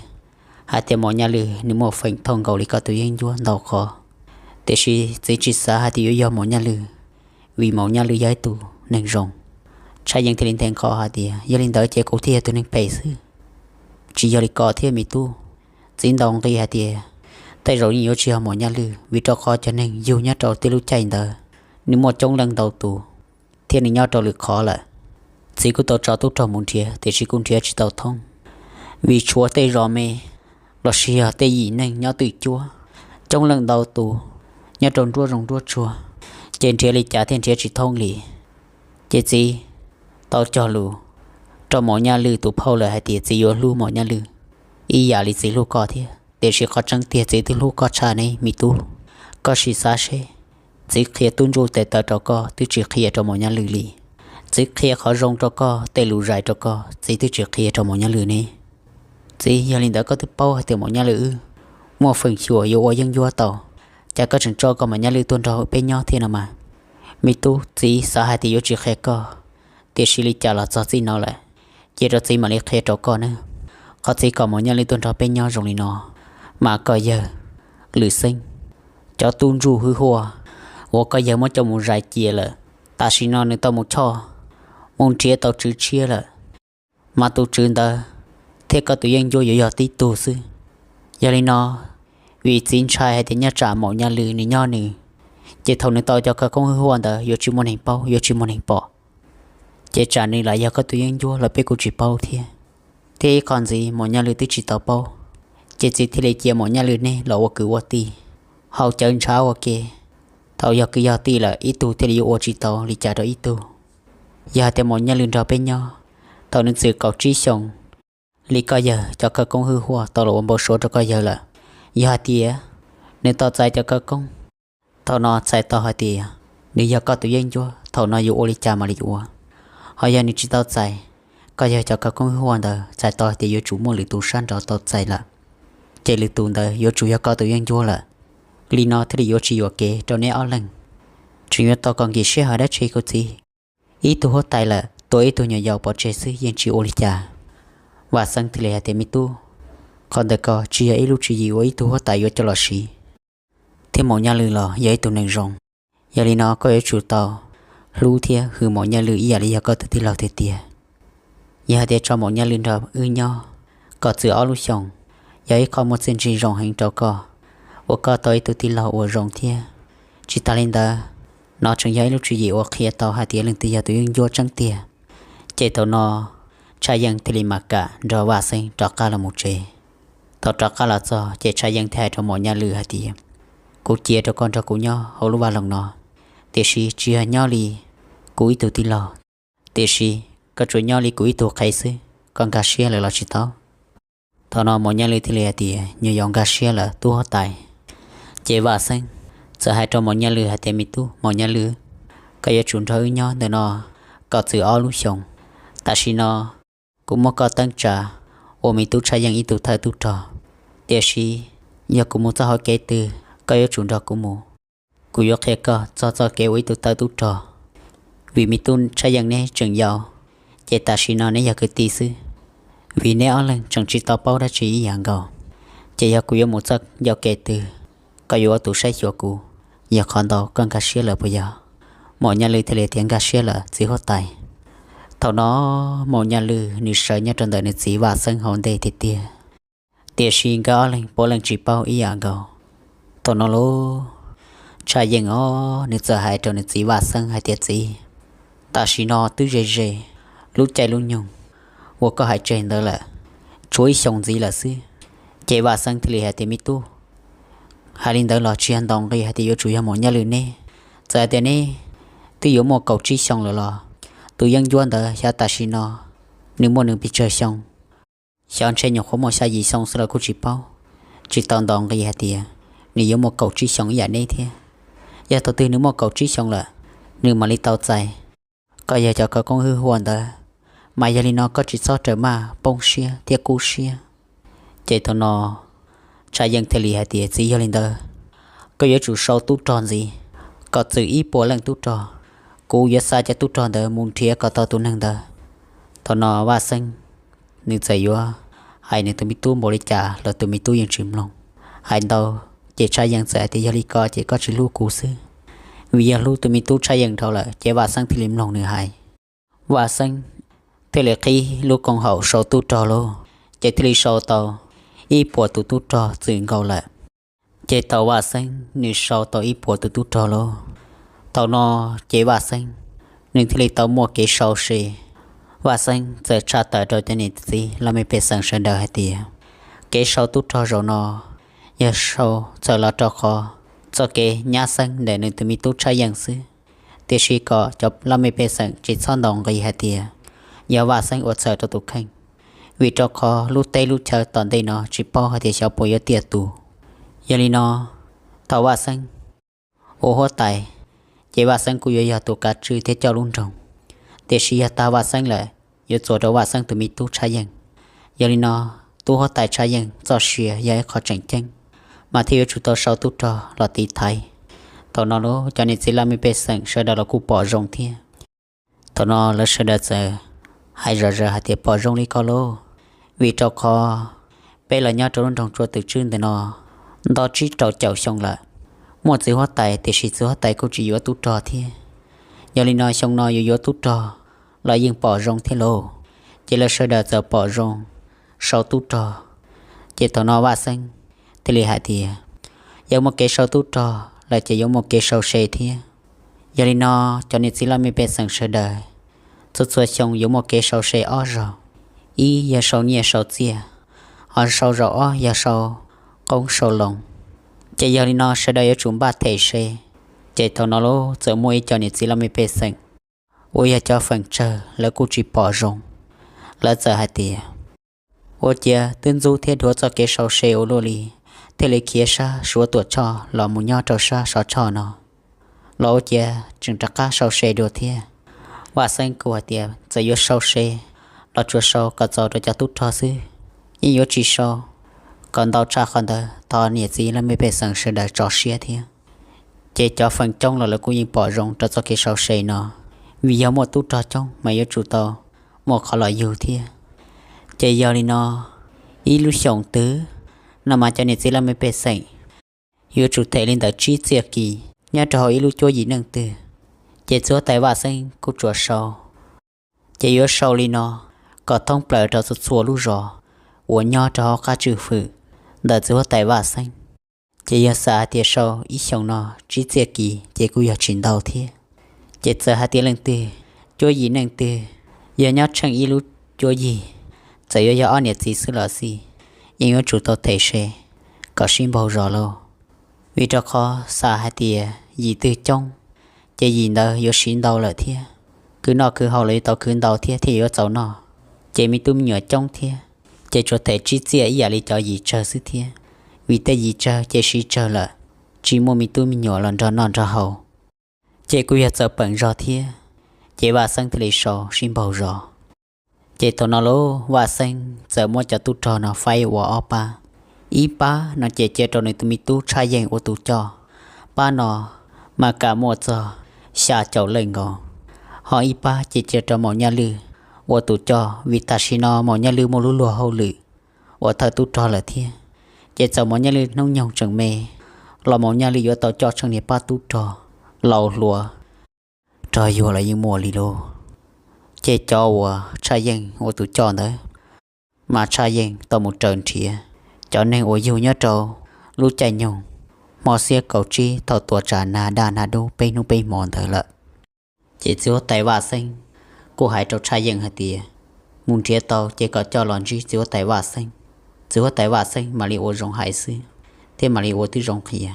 hais tias Maum Nyaj Lwj nws muaj feem thooj nkaus li koj tus yeeb ncuab ntau qhov. Tiam sis txiv tsis xav hais tias yuav yog Maum Nyaj Lwj, vim Maum Nyaj Lwj yog ib tug neeg zoo. Tshaj Yeej thiaj li nthe nqho hais tias, Yog li ntawd ces kuv thiaj yog tus neeg phem xwb. Tsis yog li ko thiab me tub. Txiv ntaus nqi hais tias tej zaum yeej yuav tsis yog Maum Nyaj Lwj, vim rau qhov cov neeg yug nyob rau tej lub caij ntawd nws muaj coob leej ntau tus, thiab nws nyob rau lwm qhov lawm. Txiv kuj tau tso tub rog mus nrhiav tiam sis kuj nrhiav tsis tau thoob, vim tshuav tej zos me los sis yog tej yim neeg nyob twj cuab, coob leej ntau tus, nyob rau nruab zoov nruab tsuag, ces nrhiav li cas thiaj nrhiav tsis thoob li. Ces txiv tau cog lus rau Maum Nyaj Lwj tus phauj lawm hais tias txiv yuav hlub Maum Nyaj Lwj ib yam li txiv hlub koj thiab. Tiam sis qhov tseeb tiag txiv twb hlub koj tshaj ne me tub. Koj sim xav seb, txiv qhia tub ntsuj tes taw rau koj twb tsis qhia rau Maum Nyaj Lwj li. Txiv qhia qhov zoo rau koj, tej lus zais rau koj txiv twb tsis qhia rau Maum Nyaj Lwj ne. Txiv, yog li ntawd koj twb paub hais tias Maum Nyaj Lwj wb muaj feem xyuam yuav ua yeeb ncuab tau, cas koj tseem tso kom Maum Nyaj Lwj tuaj nrog peb nyob thiab no mas? Me tub, txiv xav hais tias yuav tsis qhia koj, tiam sis li cas los txog txij no lawm, cia rau txiv mam li qhia rau koj nawb. Qhov txiv kom Maum Nyaj Lwj tuaj nrog peb nyob zoo li no, mas koj yawg Lwm Xeeb, cov tub ntsuj hwj huaj uas koj yawg muab coj mus zais cia lawm, tam sim no nws tau mus choj, mus nrhiav tau tswv tshiab lawm, mas tus tswv ntawd thiab koj tus yeeb ncuab yuav yog tib tug xwb. Yog li no, vim txiv ntshai hais tias nyob tsam Maum Nyaj Lwj nws nyob nws, ces thaum nws tau cov khawv koob hwj huaj ntawd yuav tsis muaj neeg paub, yuav tsis muaj neeg pom, ces tsam nws lam yog koj tus yeeb ncuab los peb kuj tsis paub thiab. Thiab ib qho ntxiv Maum Nyaj Lwj twb tsis tau paub, ces txiv thiaj li cia Maum Nyaj Lwj neb los ua kwv ua tij, haus cawv ntshav ua ke. Thaum yog kwv yog tij lawm ib tug thiaj li yuav ua tsis tau li cas rau ib tug. Yog hais tias Maum Nyaj Lwj nrog peb nyob, thaum nws txwm kaum tsib xyoos, li koj yawg cov khawv koob hwj huaj tau los ua npau suav rau koj yawg lawm. Yog hais tias nws tau txais cov khawv koob, thaum no txhais tau hais tias nws yog koj tus yeeb ncuab, thaum no yuav ua li cas mam li ua. Ho yog nws tsis tau txais koj yawg cov khawv koob hwj huaj ntawd, txhais tau hais tias yuav tsum muaj lwm tus sab nraud tau txais lawm, ces lwm tus ntawd yuav tsum yog koj tus yeeb ncuab lawm. Li no thiaj li yuav tsis yuam kev rau neb ob leeg. Tseem yuav tau koj nkim sij hawm dab tsi kuv txiv? Ib tug huab tais lawm tua ib tug nyuam yaus pov tseg xwb yeej tsis ua li cas. Vaj Xeeb thiaj li hais tias me tub, qhov ntawd ko tsis yog ib lub tswv yim uas ib tug huab tais yuav coj los siv. Thiab Maum Nyaj Lwj los yog ib tug neeg zoo, yog li no koj yuav tsum tau hlub thiab hwm Maum Nyaj Lwj ib yam li yog koj tus tij laug tiag tiag. Yog hais tias tso Maum Nyaj Lwj nrog wb nyob kom txwm ob lub xyoos, yog ib qho muaj txiaj ntsig zoo heev rau koj, uas koj tau ib tug tij laug uas zoo thiab. Tsis tas li ntawd, no tseem yog ib lub tswv yim uas qhia tau hais tias leej twg yog tus yeeb ncuab tseeb tiag. Ces thaum no Tshaj Yeej thiaj li mam kam nrog Vaj Xeeb rov qab los mus tsev. Thaum rov qab los txog ces Tshaj Yeej thiaj hais rau Maum Nyaj Lwj hais tias, kuv cia rau koj nrog kuv nyob hauv lub vaj loog no, tiam sis tsis yog nyob li kuv ib tug tij laug, tiam sis koj tsuas nyob li kuv ib tug qhev xwb, koj nkag siab lawm los tsis tau? Thaum no Maum Nyaj Lwj thiaj li hais tias, nyuam yaus nkag siab lawm tub huab tais. Ces Vaj Xeeb txawm hais rau Maum Nyaj Lwj hais tias, me tub Maum Nyaj Lwj, koj yuav tsum nrog wb nyob ntawm no kom txwm ob lub xyoos. Tam sim no kuv muab koj teeb tsa ua me tub Tshaj Yeej ib tug thawj tub rog, tiam sis yog kuv mus txoj hauv kev twg koj yuav tsum nrog kuv mus. Kuv yuav qhia koj txog txoj kev ua ib tug thawj tub rog, vim me tub Tshaj Yeej neb tseem yau, ces tam sim no neb yog kwv tij xwb. Vim neb ob leeg tseem tsis tau paub dab tsi ib yam nkaus, ces yog kuv yuav mus txoj ncauj kev twg, koj yuav ua tus saib xyuas kuv. Yog qhov ntawd koj nkag siab lawm puas yog? Maum Nyaj Lwj thiaj li tias, nkag siab lawm txiv huab tais. Thaum no Maum Nyaj Lwj nws sawv nyob rau ntawm nws txiv Vaj Xeeb hauv ntej tiag tiag, tiam sis nkawd ob leeg puav leej tsis paub ib yam nkaus. Thaum no lauj, Tshaj Yeej os, nws txawm hais rau nws txiv Vaj Xeeb hais tias, Txiv, tam sim no twb ze ze lub caij lub nyoog uas koj hais tseg ntawd lawm, tshuav ib xyoos ntxiv lawm xwb. Ces Vaj Xeeb thiaj li hais tias, Me tub, hais li ntawd los tsis yog ntaus nqi hais tias yuav tsum yog Maum Nyaj Lwj neb. Txawm hais tias neb twb yuav muaj kaum tsib xyoo lawm los tus yeeb ncuab ntawd xyov tam sim no nws muaj nws pes tsawg xyoo. Xyov ntshe nyuam qhuav muaj xya yim xyoo xwb los kuj tsis paub. Tsis tau ntaus nqi hais tias nws yuav muaj kaum tsib xyoo ib yam neb thiab. Yog thaum twg nws muaj kaum tsib xyoo lawm, nws mam li tau txais koj yawg cov khawv koob hwj huam ntawd. Mas yog li no koj tsis txhob rawm maj poob siab thiab kub siab. Ces thaum no Tshaj Yeej thiaj li hais tias, Txiv, yog li ntawd koj yuav tsum sau tub rog ntxiv kom txwm ib puas leej tub rog. Kuv yuav xa cov tub rog ntawd mus nrhiav kom tau tus neeg ntawd. Thaum no Vaj Xeeb nws txawm yuav hais nws tus me tub npaum li cas los tus me tub yeej tsis mloog. Hais ntau ces Tshaj Yeej txawm hais tias, Yog li ko ces koj tsis hlub kuv xwb. Vim yog hlub tus me tub Tshaj Yeej dhau lawm ces Vaj Xeeb thiaj li mloog nws hais. Vaj Xeeb thiaj li qhib lub koom haum sau tub rog lauj, ces thiaj li sau tau ib puas tus tub rog txwm nkaus lawm. Ces thaum Vaj Xeeb nws sau tau ib puas tus tub rog lauj, thaum no ces Vaj Xeeb nws thiaj li tau muaj kev sau se. Vaj Xeeb txawm tshaj tawm rau cov niam txiv laj mej pej xeem sawv daws hais tias, kev sau tub rog zaum no yog sau txawm los rau qhov txoj kev nyab Xeeb ntawm nws tus me tub Tshaj Yeej xwb, tiam sis kom cov laj mej pej xeem tsis txhob ntaus nqi hais tias yog Vaj Xeeb ua txhawm rau tus kheej, vim rau qhov lub teb lub chaw tom ntej no tsis paub hais tias xyov puas yuav tiaj tus. Yog li no, thaum Vaj Xeeb ua huab tais, ces Vaj Xeeb kuj yuav yog tus kav tswj thiab coj lub nroog, tiam sis yog tag Vaj Xeeb lawm yuav txuas rau Vaj Xeeb tus me tub Tshaj Yeej. Yog li no, tub huab tais Tshaj Yeej txoj sia yog ib qho tseem ceeb, mas thiaj yuav tsum tau sau tub rog los tiv thaiv. Thaum no lauj, cov niam txiv laj mej pej xeem sawv daws los kuj pom zoo thiab. Thaum no lawv sawv daws txawm hais zom zaws hais tias, Pom zoo li ko lauj, vim rau qhov peb los nyob rau lub nroog Tsua Twm Tswb ntawm no ntau tsib rau caum xyoo lawm, muaj txiv huab tais tiam sis txiv huab tais kuj tsis yuav tub rog thiab. Yog li no xyoo no yuav yuav tub rog los yeej pom zoo thiab lauj. Ces lawv sawv daws txawm pom zoo sau tub rog. Ces thaum no Vaj Xeeb thiaj li hais tias, Yuav muaj kev sau tub rog lawm ces yuav muaj kev sau se thiab. Yog li no, cov niam txiv laj mej pej xeem sawv daws, txhua txhua xyoo yuav muaj kev sau se ob zaug. Ib yog sau nyiaj sau txiaj, ho sau zaum ob yog sau qoob sau loo. Ces yog li no sawv daws yuav tsum npaj them se. Ces thaum no lauj, txawm muaj ib co niam txiv laj mej pej xeem uas yog cov feem tsawg lawv kuj tsis pom zoo. Lawv txawm hais tias, Ua ciav twb ntxub thiab dhuav txoj kev sau se ua luaj li, thiaj li khiav sab Suav Tuam Tshoj los mus nyob rau sab Sov Tshoj no, los ua ciav tseem rov qab sau se dua thiab. Vaj Xeeb kuj hais tias, Txawm yuav sau se los tsuas sau kom txaus rau cov tub rog xwb, yeej yuav tsis sau kom ntau tshaj qhov ntawd, thov niam txiv laj mej pej xeem sawv daws tso siab thiab. Ces cov feem coob los lawv kuj yeej pom zoo rau txoj kev sau se no, vim yog muaj tub rog coob mas yuav tsum tau muaj qhov los yug thiab. Ces yog li no, ib lub xyoos twg no mas cov niam txiv laj mej pej xeem yuav tsum them li ntawm tsib txiaj kis nyob rau hauv ib lub cuab yim neej twg, ces txiv huab tais Vaj Xeeb kuj tsuas sau. Ces yuav sau li no kom thoob plaws rau txhua txhua lub zos uas nyob rau hauv qab tswj hwm ntawm txiv huab tais Vaj Xeeb. Ces yog xav hais tias sau ib xyoos no tsib txiaj kis ces kuj yog tsis ntau thiab. Ces txawm hais tias leej twg cuab yim neej twg, yog nyob tsheej ib lub cuab yim, txawm yuav yog ob niam txiv xwb los xij, yeej yuav tsum tau them se kom sib npaug zos lauj. Vim rau qhov xav hais tias yim twg coob, ces yim ntawd yuav siv ntau lawm thiab. Khwv noj khwv haus los yuav tau khwv ntau thiab thiaj yuav txaus noj. Ces me tub me nyuam coob thiab, ces tsuas them tsib txiaj ib yam li cov yim tsawg xwb thiab. Vim tej yim tsawg ces siv tsawg lawm, tsis muaj me tub me nyuam los nrog noj nrog haus, ces kuj yog txawv peem zog thiab. Ces Vaj Xeeb thiaj li sau sib npaug zos. Ces thaum no lauj, Vaj Xeeb txawm muab cov tub rog no faib ua ob pab. Ib pab no ces cia rau nws tus me tub Tshaj Yeej ua tus coj. Pab no mas kam muaj txog xya caum leej nkaus. Ho ib pab ces cia rau Maum Nyaj Lwj ua tus coj, vim tam sim no Maum Nyaj Lwj muaj lub luag hauj lwm ua thawj tub rog lawm thiab. Ces txawm Maum Nyaj Lwj hnub nyoog tseem me los Maum Nyaj Lwj yuav tau coj tsheej niag pab tub rog laus hluas rog yuag los yeej muaj li lauj. Ces cov uas Tshaj Yeej ua tus coj ntawd mas Tshaj Yeej tau mus raws nrhiav cov neeg uas yug nyob rau lub caij nyoog hmo xiab kaum tsib thaum tuam tsam nag daj nag dub peb hnub peb hmo ntawd lawm. Ces txiv huab tais Vaj Xeeb kuj hais rau Tshaj Yeej hais tias, mus nrhiav tau ces kom coj los ntsib txiv huab tais Vaj Xeeb, txiv huab tais Vaj Xeeb mam li ua zoo hais xwb, thiab mam li ua tib zoo qhia.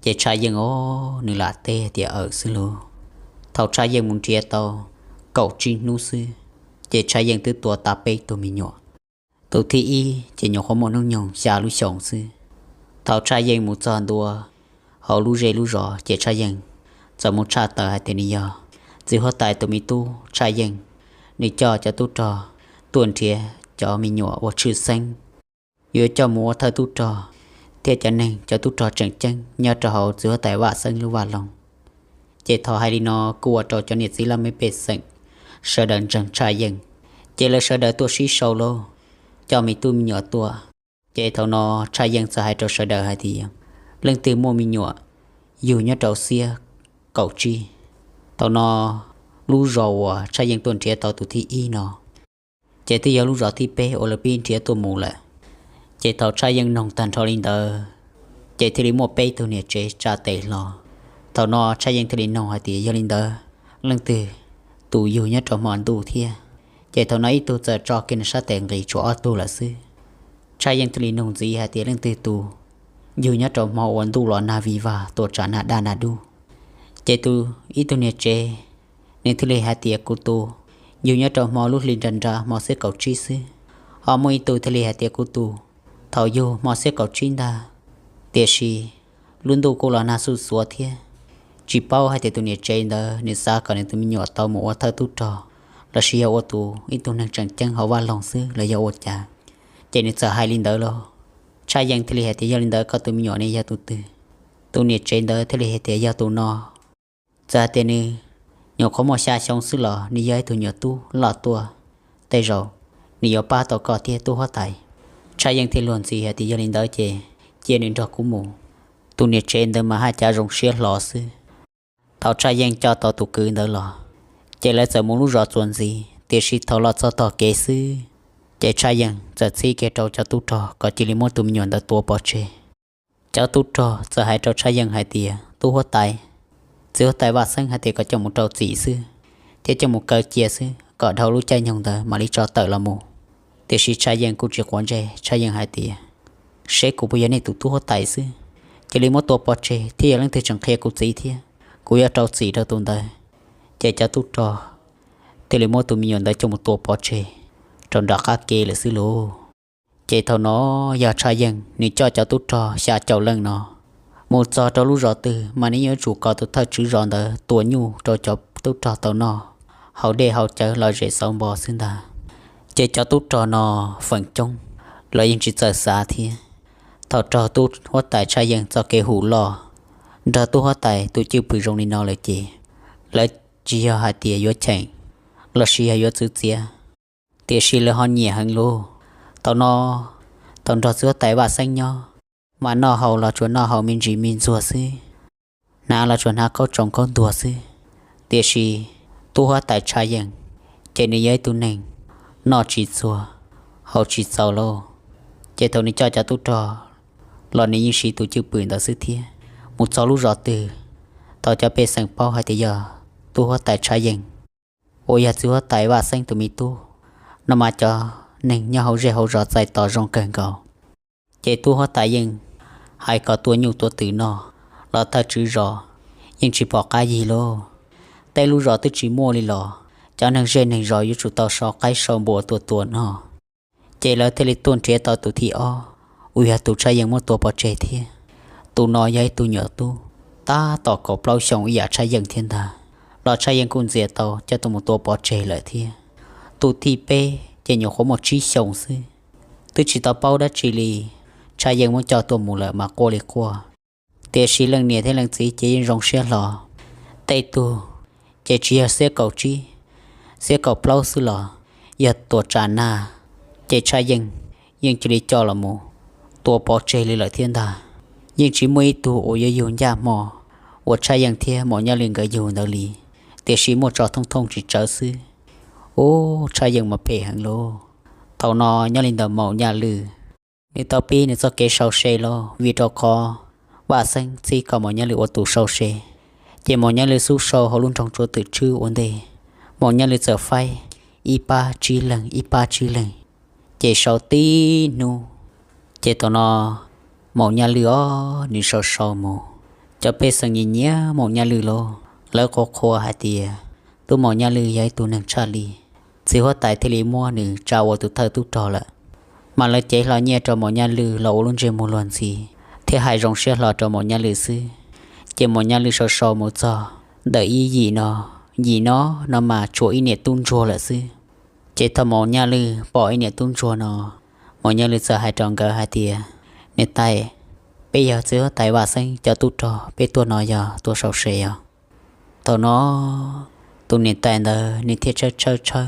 Ces Tshaj Yeej os, nws lam teb tias awm xwb lauj. Thaum Tshaj Yeej mus nrhiav tau kaum tsib hnub xwb, ces Tshaj Yeej twb tua tau peb tug me nyuam. Tus thib ib ces nyuam qhuav muaj hnub nyoog xya lub xyoos xwb. Thaum Tshaj Yeej mus txog ntua hauv lub zej lub zos ces Tshaj Yeej txawm mus tshaj tawm hais tias nws yog txiv huab tais tus me tub Tshaj Yeej, nws coj cov tub rog tuaj nrhiav cov me nyuam uas tshwj xeeb, yuav coj mus ua thawj tub rog thiab cov neeg cov tub rog tseem ceeb nyob rau hauv txiv huab tais Vaj Xeeb lub vaj loog. Ces thaum hais li no kuj ua rau cov niam txiv laj mej pej xeem sawv daws ntseeg Tshaj Yeej, ces lawv sawv daws tuaj sib sau lauj, coj me tub me nyuam tuaj. Ces thaum no Tshaj Yeej txawm hais rau sawv daws hais tias, leej twg muaj me nyuam yug nyob rau xiab kaum tsib, thaum no lub zos uas Tshaj Yeej tuaj nrhiav tau tus thib ib no, ces twb yog lub zos thib peb uas lawv pib nrhiav tuaj mus lawm. Ces thaum Tshaj Yeej noog tag nrho li ntawd, ces thiaj li muaj peb tug niam tsev tsa tes hlo. Thaum no Tshaj Yeej thiaj li noog hais tias yog li ntawd, leej twg tus yug nyob rau hmo ntuj thiab? Ces thaum no ib tug txawm tso kiag nws sab tes nqis tshuav ob tug lawm xwb. Tshaj Yeej thiaj li noog ntxiv hais tias leej twg tus yug nyob rau hmo uas ntuj los nag vig vag tuam tsam nag daj nag dub? Ces tus ib tug niam tsev, nws thiaj li hais tias kuv tus yug nyob rau hmo lub hli nra nra hmo xiab kaum tsib xwb. Ho muaj ib tug thiaj li hais tias kuv tus thaum yug hmo xiab kaum tsib ntag, tiam sis lub ntuj kuj los nag xuj xuav thiab, tsis paub hais tias tus niam tsev ntawd nws xav kom nws tus me nyuam tau mus ua thawj tub rog, lossis yog ua tus ib tug neeg tseem ceeb hauv vaj loog xwb los yog ua cas. Ces nws txawm hais li ntawd lauj. Tshaj Yeej thiaj li hais tias yog li ntawd koj tus me nyuam ne yog tus twg? Tus niam tsev ntawd thiaj li hais tias yog tus no. Txawm hais tias nws nyuam qhuav muaj xya xyoo xwb los nws yog ib tug nyuam tub loj tuaj, tej zaum nws yuav pab tau koj thiab tub huab tais. Tshaj Yeej thiaj luag ntxhi hais tias yog li ntawd ces cia nws nrog kuv mus. Tus niam tsev ntawd mas haj cav zoo siab hlo xwb. Thaum Tshaj Yeej coj tau tus kwv ntawd los, ces lawv txawm mus lub zos txuas ntxiv, tiam sis thaum los txog tog kev xwb, ces Tshaj Yeej txawm txib kiag rau cov tub rog kom cia li muab tus me nyuam ntawd tua pov tseg. Cov tub rog txawm hais rau Tshaj Yeej hais tias tub huab tais, txiv huab tais Vaj Xeeb hais tias kom coj mus rau txim xwb, thiab coj mus kaw cia xwb kom dhau lub caij nyoog ntawd mam li tso tawm los mus. Tiam sis Tshaj Yeej kuj tsis quav ntsej, Tshaj Yeej hais tias seb kuv puas yog nej tus tub huab tais xwb, cia li muab tua pov tseg thiab yog leej twg tseem qhia kuv txiv thiab, kuv yuav rau txim rau tus ntawd. Ces cov tub rog thiaj li muab tus me nyuam ntawd coj mus tua pov tseg rau nram qab ke lawm xwb lauj. Ces thaum no yog Tshaj Yeej nws coj cov tub rog xya caum leej no mus txog rau lub zos twg mas nws yuav tsum kom tus thawj tswv zos ntawd tua nyuj rau cov tub rog tau noj, haus dej haus cawv lom zem xauv npo xwb ntag. Ces cov tub rog no feem coob los yeej tsis txawj xav thiab. Thaum raug tub huab tais Tshaj Yeej txoj kev hum loj nrog tub huab tais tus cwj pwm zoo li no lawm ces lawv tsis yog hais tias yuav cheem lossis yog yuav txwv txiav, tiam sis lawv ho nyiam heev lauj. Thaum no tau nrog txiv huab tais Vaj Xeeb nyob, mas noj haus los tsuas noj haus me ntsis me ntxuag xwb, hnav los tsuas hnav khaub tsoom khaub ntuag xwb. Tiam sis tub huab tais Tshaj Yeej ces nws yog ib tug neeg noj tsis txuag, haus tsis txaus lauj. Ces thaum nws coj cov tub rog los nws yeej siv tus cwj pwm ntawd xwb thiab. Mus txog lub zos twg, tau cov pej xeem paub hais tias yog tub huab tais Tshaj Yeej uas yog txiv huab tais Vaj Xeeb tus me tub no mas cov neeg nyob hauv zej hauv zos txais tos zoo kawg nkaus. Ces tub huab tais yeej hais kom tua nyuj tua twm noj los thawj tswv zos yeej tsis pom qab yig lauj. Tej lub zos twb tsis muaj li los cov neeg zej neeg zos yuav tsum tau sau qaib sau npua tua tua noj. Ces lawv thiaj li tuaj nrhiav tau tus thib ob uas yog tus Tshaj Yeej muab tua pov tseg thiab. Tus no yog ib tug nyuam tub tab tom kaum plaub xyoo ib yam Tshaj Yeej thiab ntag, los Tshaj Yeej kuj ntxias tau coj tuaj mus tua pov tseg lawm thiab. Tus thib peb ces nyuam qhuav muaj tsib xyoos xwb, twb tsis tau paub dab tsi li, Tshaj Yeej muab coj tuaj mus lawm mas quaj li quaj. Tiam sis leej niam thiab leej txiv ces yeej zoo siab hlo. Tej tug ces tsis yog xiab kaum tsib, xiab kaum plaub xwb los yog tuam tsam nag, ces Tshaj Yeej yeej cia li coj los mus tua pov tseg li lawm thiab ntag. Yeej tsis muaj ib tug uas yuav yug ncaj hmo uas Tshaj Yeej thiab Maum Nyaj Lwj nkawd yug ntawd li, tiam sis muaj tso thooj thooj tsis tsawv xwb. Ub, Tshaj Yeej mas phem heev lauj. Thaum no nyob li ntawm Maum Nyaj Lwj, nws tau pib nws txoj kev sau se lauj, vim rau qhov Vaj Xeeb txib kom Maum Nyaj Lwm ua tus sau se. Ces Maum Nyaj Lwm xub sau hauv lub nroog Tsuav Twm Tswb ua ntej, Maum Nyaj Lwm txawm faib ib pab tsib leeg ib pab tsib leeg, ces sau tib hnub. Ces thaum no Maum Nyaj Lwm os, nws sau sau mus, cov pej xeem nyiam nyiam Maum Nyaj Lwm lauj, lawv qhuas qhuas hais tias tub Maum Nyaj Lwm yog ib tug neeg tshaj li, txiv huab tais thiaj li muab nws tsa ua tus thawj tub rog lawm. Mas lawv cev hlo nyiaj rau Maum Nyaj Lwm los ua lub ntsej muag luag ntxhi, thiab hais zoo siab hlo rau Maum Nyaj Lwm xwb. Ces Maum Nyaj Lwm sau sau mus txog ntawm ib yim no, yim no, no mas tshuav ib niam tub ntsuag lawm xwb. Ces thaum Maum Nyaj Lwm pom ib niam tub ntsuag no, Maum Nyaj Lwm txawm hais rau nkawd hais tias, Niam tais, peb yog txiv huab tais Vaj Xeeb cov tub rog, peb tuaj no yog tuaj sau se os. Thaum no tus niam tais ntawd nws thiaj tshawb tshawb tshawb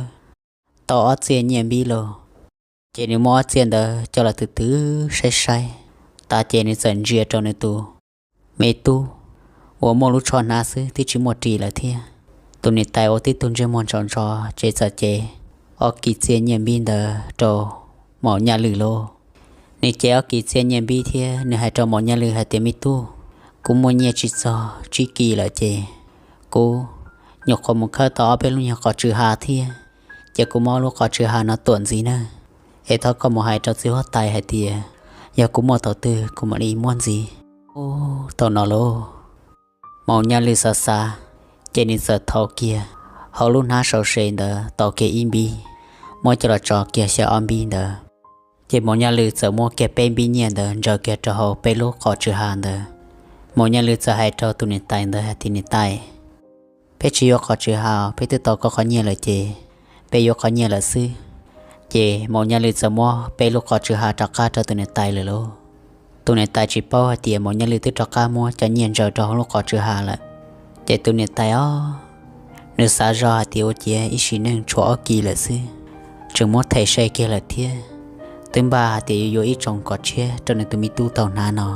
tau ob txiaj nyiaj npib lauj. Ces nws muab ob txiaj ntawd coj los twv twv saib saib tas ces nws txawm ntsia rau nws tus me tub uas muaj lub tsho hnav xwb twb tsis muaj ris lawm thiab. Tus niam tais ua tib tug ntsej muag ntso ntso ces txawm cev ob kis txiaj nyiaj npib ntawd rau Maum Nyaj Lwm lauj. Nws cev ob kis txiaj nyiaj npib thiab nws hais rau Maum Nyaj Lwm hais tias, Me tub, kuv muaj nyiaj tsis txog tsib kis lawm ces kuv nyuam qhuav mus khawb tau ob peb lub nyuag qos tsw ha thiab, ces kuv muab lub qos tsw ha no tuam ntxiv nawb. Es thov koj mus hais rau txiv huab tais hais tias yog kuv muaj thaum twg kuv mam li muab ntxiv. Ub, thaum no lauj, Maum Nyaj Lwm xav xav, ces nws txawm thau kiag hauv lub hnab sau se ntawd tau kiag ib npib, muab coj los tso kiag xyaw ob npib ntawd. Ces Maum Nyaj Lwm txawm muab kiag peb npib nyiaj ntawd ntsaws kiag rau hauv peb lub qos tsw ha ntawd. Maum Nyaj Lwm txawm hais rau tus niam tais ntawd hais tias, Niam tais, peb tsis yuav qos tsw ha, peb twb tau koj qhov nyiaj lawm ces peb yuav qhov nyiaj lawm xwb. Ces Maum Nyaj Lwm txawm muab peb lub qos tsw ha rov qab rau tus niam tais lawm lauj. Tus niam tais tsis paub hais tias Maum Nyaj Lwm twb rov qab muab cov nyiaj ntsaws rau hauv lub qos tsw ha lawm. Ces tus niam tais os, nws xav zoj hais tias ua ciav ib sim neej tshuav ob kis lawm xwb, tseem muab them se kiag lawm thiab. Twb npaj hais tias yuav yuav ib tsoos kom tshiab rau nws tus me tub tau hnav no,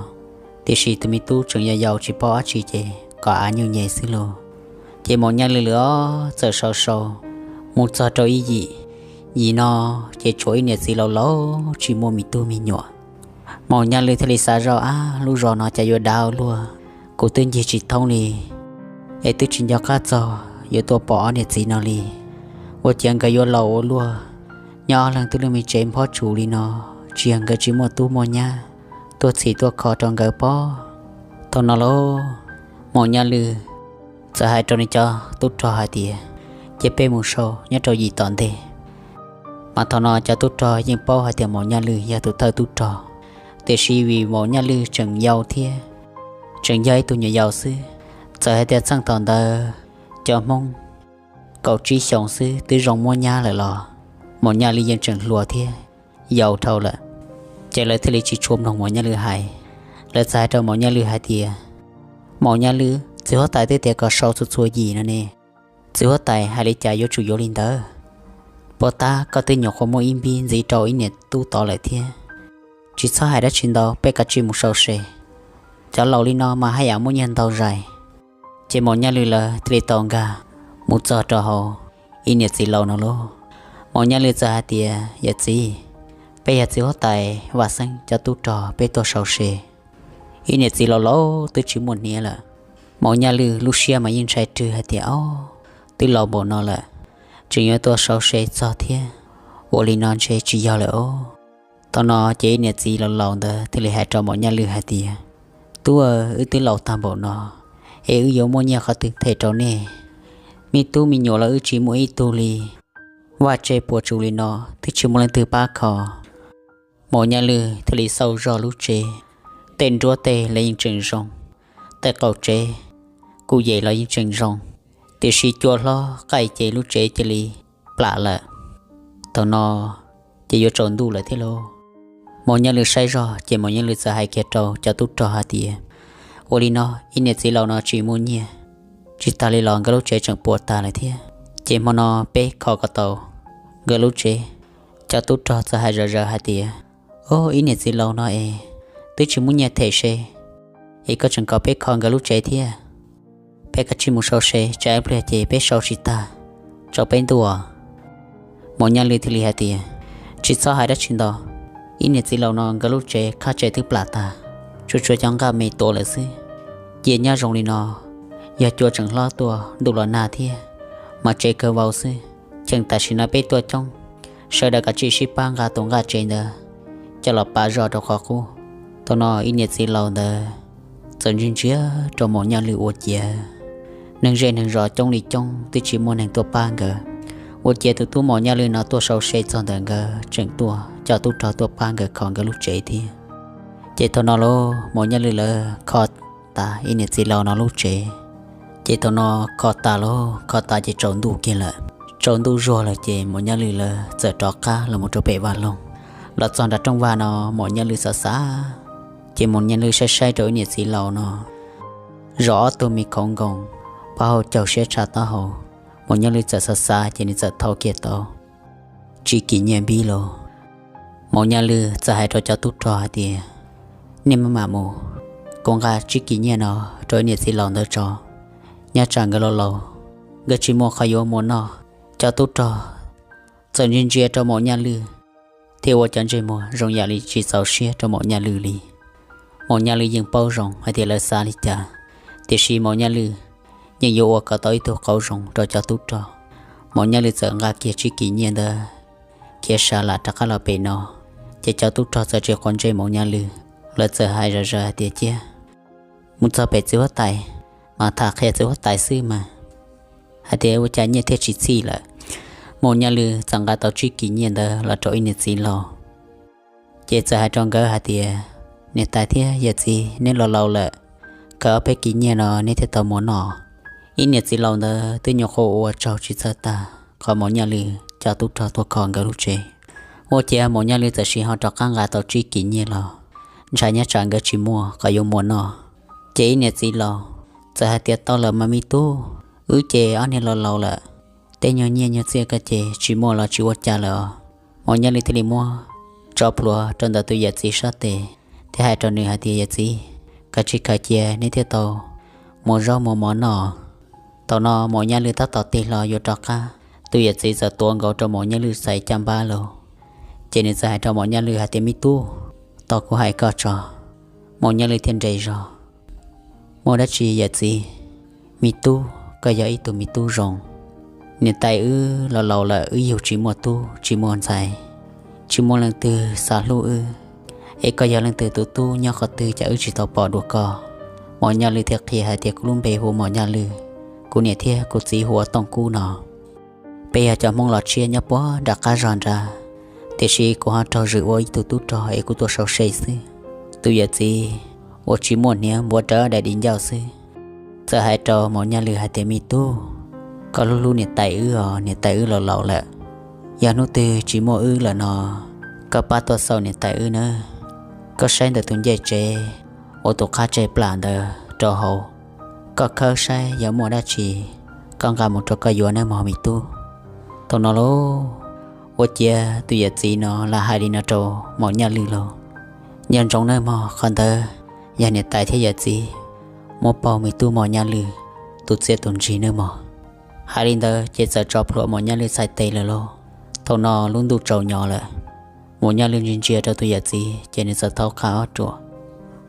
tiam sis tus me tub tseem yau yau tsis paub dab tsi ces kom av nyuj nyem xwb lauj. Ces Maum Nyaj Lwm lawm os txawm sau sau mus txog rau ib yim, yim no ces tshuav ib niam txiv laus laus tsis muaj me tub me nyuam. Maum Nyaj Lwm thiaj li xav zoj, Ab, lub zos no cas yuav dav ua luaj, kuv twb ncig tsis thoob li, es twb tsis nco qab txog yuav tuaj pom ob niam txiv no li. Ua ciav nkawd yuav laus ua luaj, nyob ob leeg twb lub me tsev nphob tsuas li no, tsis yog nkawd tsis muaj tub muaj nyab tuaj txhim tuaj kho rau nkawd pob. Thaum no lauj, Maum Nyaj Lwm txawm hais rau nws cov tub rog hais tias, Cia peb mus sau nyob rau yim tom ntej. Mas thaum no cov tub rog yeej paub hais tias Maum Nyaj Lwm yog tus thawj tub rog, tiam sis vim Maum Nyaj Lwm tseem yau thiab tseem yog ib tug nyuam yaus xwb, txawm hais tias txheej thaum ntawd cov Hmoob kaum tsib xyoos xwb twb zoo muab nyab lawm los Maum Nyaj Lwm yeej tseem hluas thiab yau dhau lawm. Ces lawv thiaj li tsis tshua mloog Maum Nyaj Lwm hais. Lawv txawm hais rau Maum Nyaj Lwm hais tias, Maum Nyaj Lwm, txiv huab tais twb tias kom sau txhua txhua yim no ne. Txiv huab tais hais li cas yuav tsum yuav li ntawd. Puas tab koj twb nyuam qhuav muaj ib npib ntxiv rau ib niam tub tod lawm thiab. Tsis txhob hais dab tsi ntau, peb kav tsij mus sau se. Cov laus li no mas haj yam muaj nyiaj ntau zais. Ces Maum Nyaj Lwm lawv thiaj li tau nkag mus txog rau hauv ib niam txiv laus no lauj. Maum Nyaj Lwm txawm hais tias, Yawm txiv, peb yog txiv huab tais Vaj Xeeb cov tub rog, peb tuaj sau se. Ib niam txiv laus laus twb tsis muaj hniav lawm. Maum Nyaj Lwm lub siab mas yeej ntshai rwg hais tias, Au, twb laus npaum no lawm, tseem yuav tuaj sau se txog thiab, ua li no ntshe tsis yog lawm os. Thaum no ces ib niam txiv laus laus ntawd thiaj li hais rau Maum Nyaj Lwm hais tias, Tub aw, wb twb laus tag npaum no, es wb yuav muaj nyiaj qhov twg them rau nej? Me tub me nyuam los wb tsis muaj ib tug li. Vaj tse puas tsuas li no twb tsis muaj leej twg pab kho. Maum Nyaj Lwm thiaj li xauj zog lub tsev, tej nruab tej los yeej tseem zoo, tej qaum tsev kuj yem los yeej tseem zoo, tiam sis cua hlob qaij ces lub tsev cia li plam lawm. Thaum no ces yuav tsaus ntuj lawm thiab lauj. Maum Nyaj Lwm saib zog ces Maum Nyaj Lwm txawm hais kiag rau cov tub rog hais tias, Ua li no, ib niam txiv laus no tsis muaj nyiaj, tsis tas li los nkawd lub tsev tseem puas tas lawm thiab. Ces hmo no peb kho kom tau nkawd lub tsev. Cov tub rog txawm hais zom zaws hais tias, Au, ib niam txiv laus no es twb tsis muaj nyiaj them se, es koj tseem kom peb kho nkawd lub tsev thiab? Peb kav tsij mus sau se, tsam ib pliag ces peb sau tsis tag, tsaus peb ntuj. Maum Nyaj Lwm thiaj li hais tias, Tsis txhob hais dab tsi ntau, ib niam txiv laus no nkawd lub tsev qab tsev twb plam tag. tsuas tshuav cov nqaj me tuav lawm xwb. Cia nyob zoo li no, yog cua tseem hlob tuaj ntuj los nag thiab, mas tsev kawg vau xwb. Cheem tam sim no peb tuaj coob, sawv daws kav tsij sib pab nqa tus nqaj tsev ntawd coj los pav zog rau qhov qub. Thaum no ib niam txiv laus ntawd txawm ntsia ntsia rau Maum Nyaj Lwj ua ciav neeg zej neeg zos coob li coob twb tsis muaj neeg tuaj pab nkawd. Ua ciav tus tub Maum Nyaj Lwj no tuaj sau se txog ntawm nkawd tseem tuaj coj tub rog tuaj pab nkawd kho nkawd lub tsev thiab. Ces thaum no lauj, Maum Nyaj Lwj lawv kho tas ib niam txiv laus no lub tsev. Ces thaum no kho tas lauj, kho tas ces tsaus ntuj kiag lawm. Tsaus ntuj zuag lawm ces Maum Nyaj Lwj lawv txawm rov qab los mus rau pem vaj loog. Los txog nram rooj vag no, Maum Nyaj Lwj xav xav, ces Maum Nyaj Lwj saib saib rau ib niam txiv laus no zov ob tug me khoov nkoos, pab hau caug siab tshaj taub hau. Maum Nyaj Lwj txawm xav xav ces nws txawm thau kiag tau tsib kis nyiaj npib los. Maum Nyaj Lwj txawm hais rau cov tub rog hais tias, nej maj mam mus, kuv nqa tsib kis nyiaj no rau ib niam txiv laus ntawd tso, nyob tsam nkawd laus laus, nkawd tsis muaj qhov yuav muas noj. Cov tub rog txawm ntsia ntsia rau Maum Nyaj Lwj thiab ua cov ntsej muag zoo yam li tsis txaus siab rau Maum Nyaj Lwj li. Maum Nyaj Lwj yeej paub zoo hais tias lawv xav li cas, tiam sis Maum Nyaj Lwj yeej yuav ua kom tau ib tug qauv zoo rau cov tub rog. Maum Nyaj Lwj txawm nqa kiag tsib kis nyiaj ntawd khiav sa lam rov qab los pem no, ces cov tub rog txawm tsis quav ntsej Maum Nyaj Lwj, lawv txawm hais zom zaws hais tias, cia mus txog pem txiv huab tais mas tham qhia txiv huab tais xwb mas, hais tias ua cas nyiaj thiaj tsis txhij lawm. Maum Nyaj Lwj txawm nqa tau tsib kis nyiaj ntawd los rau ib niam txiv laus, ces txawm hais rau nkawd hais tias, niam tais thiab yawm txiv, neb laus laus lawm, kawg ob peb kis nyiaj no neb thiaj tau muas noj. Ib niam txiv laus ntawd twb nyuam qhuav ua tsaug tsis txawj tag qhov Maum Nyaj Lwj coj tub rog tuaj kho nkawd lub tsev. Ua ciav Maum Nyaj Lwj txawm siv ho rov qab nqa tau tsib kis nyiaj los, ntshai nyob tsam nkawd tsis muaj qhov yuav muas noj. Ces ib niam txiv laus txawm hais tias, tau lawm mas me tub, wb ces ob niag laus laus lawm, tej nyuag nyiaj nyuag txiaj ko ces tsis muaj los tsis ua cas lawm os. Maum Nyaj Lwj thiaj li muab tso plhuav rau ntawm tus yawm txiv sab tes thiab hais rau nws hais tias, yawm txiv, kav tsij khaws cia neb thiaj tau muas zaub muas mov noj. Thaum no Maum Nyaj Lwj tab tom tig hlo yuav rov qab, tus yawm txiv txawm tuav nkaus rau Maum Nyaj Lwj xaiv caj npab los, ces nws txawm hais rau Maum Nyaj Lwj hais tias, me tub, tos kuv hais koj tso. Maum Nyaj Lwj thiaj nres zog, muaj dab tsi yawm txiv? Me tub, koj yog ib tug me tub zoo. Niam tais wb laus laus lawm, wb yug tsis muaj tub tsis muaj ntxhais, tsis muaj leej twg xav hlub wb, es koj yog leej twg tus tub nyob qhov twg cas wb tsis tau pom dua koj? Maum Nyaj Lwj thiaj qhia hais tias, kuv lub npe hu Maum Nyaj Lwj, kuv niam thiab kuv txiv hu ua Tooj Kub no. Peb yog cov Hmoob los tshiab nyob puag nram qab zog nrad, tiam sis kuv ho raug zwm ua ib tug tub rog es kuv tuaj sau se xwb. Tus yawm txiv uas tsis muaj hniav npuav rawv daim di ncauj xwb, txawm hais rau Maum Nyaj Lwj hais tias, me tub, koj hlub hlub niam tais wb os, niam tais wb laus laus lawm. Yog hnub twg tsis muaj wb lawm no, koj pab tuaj xauj niam tais wb nawb. Koj saib ntawm tus ncej tsev uas tus qab tseg plam ntawd rau hauv, koj khawb saib yog muaj dab tsi, koj nqa mus rau koj yuav nawb mog me tub. Thaum no lauj, ua ciav tus yawm txiv no lam hais li no rau Maum Nyaj Lwj lauj, nco ntsoov nawb mog, qhov ntawd yog niam tais thiab yawm txiv muab pauj me tub Maum Nyaj Lwj tus txiaj tus ntsig nawb mog. Hais li ntawd ces txawm tso plhuav Maum Nyaj Lwj txhais tes lawm lauj. Thaum no lub ntuj tsaus nyo lawm, Maum Nyaj Lwj ntsia ntsia rau tus yawm txiv ces nws txawm thaub qab ob ruam.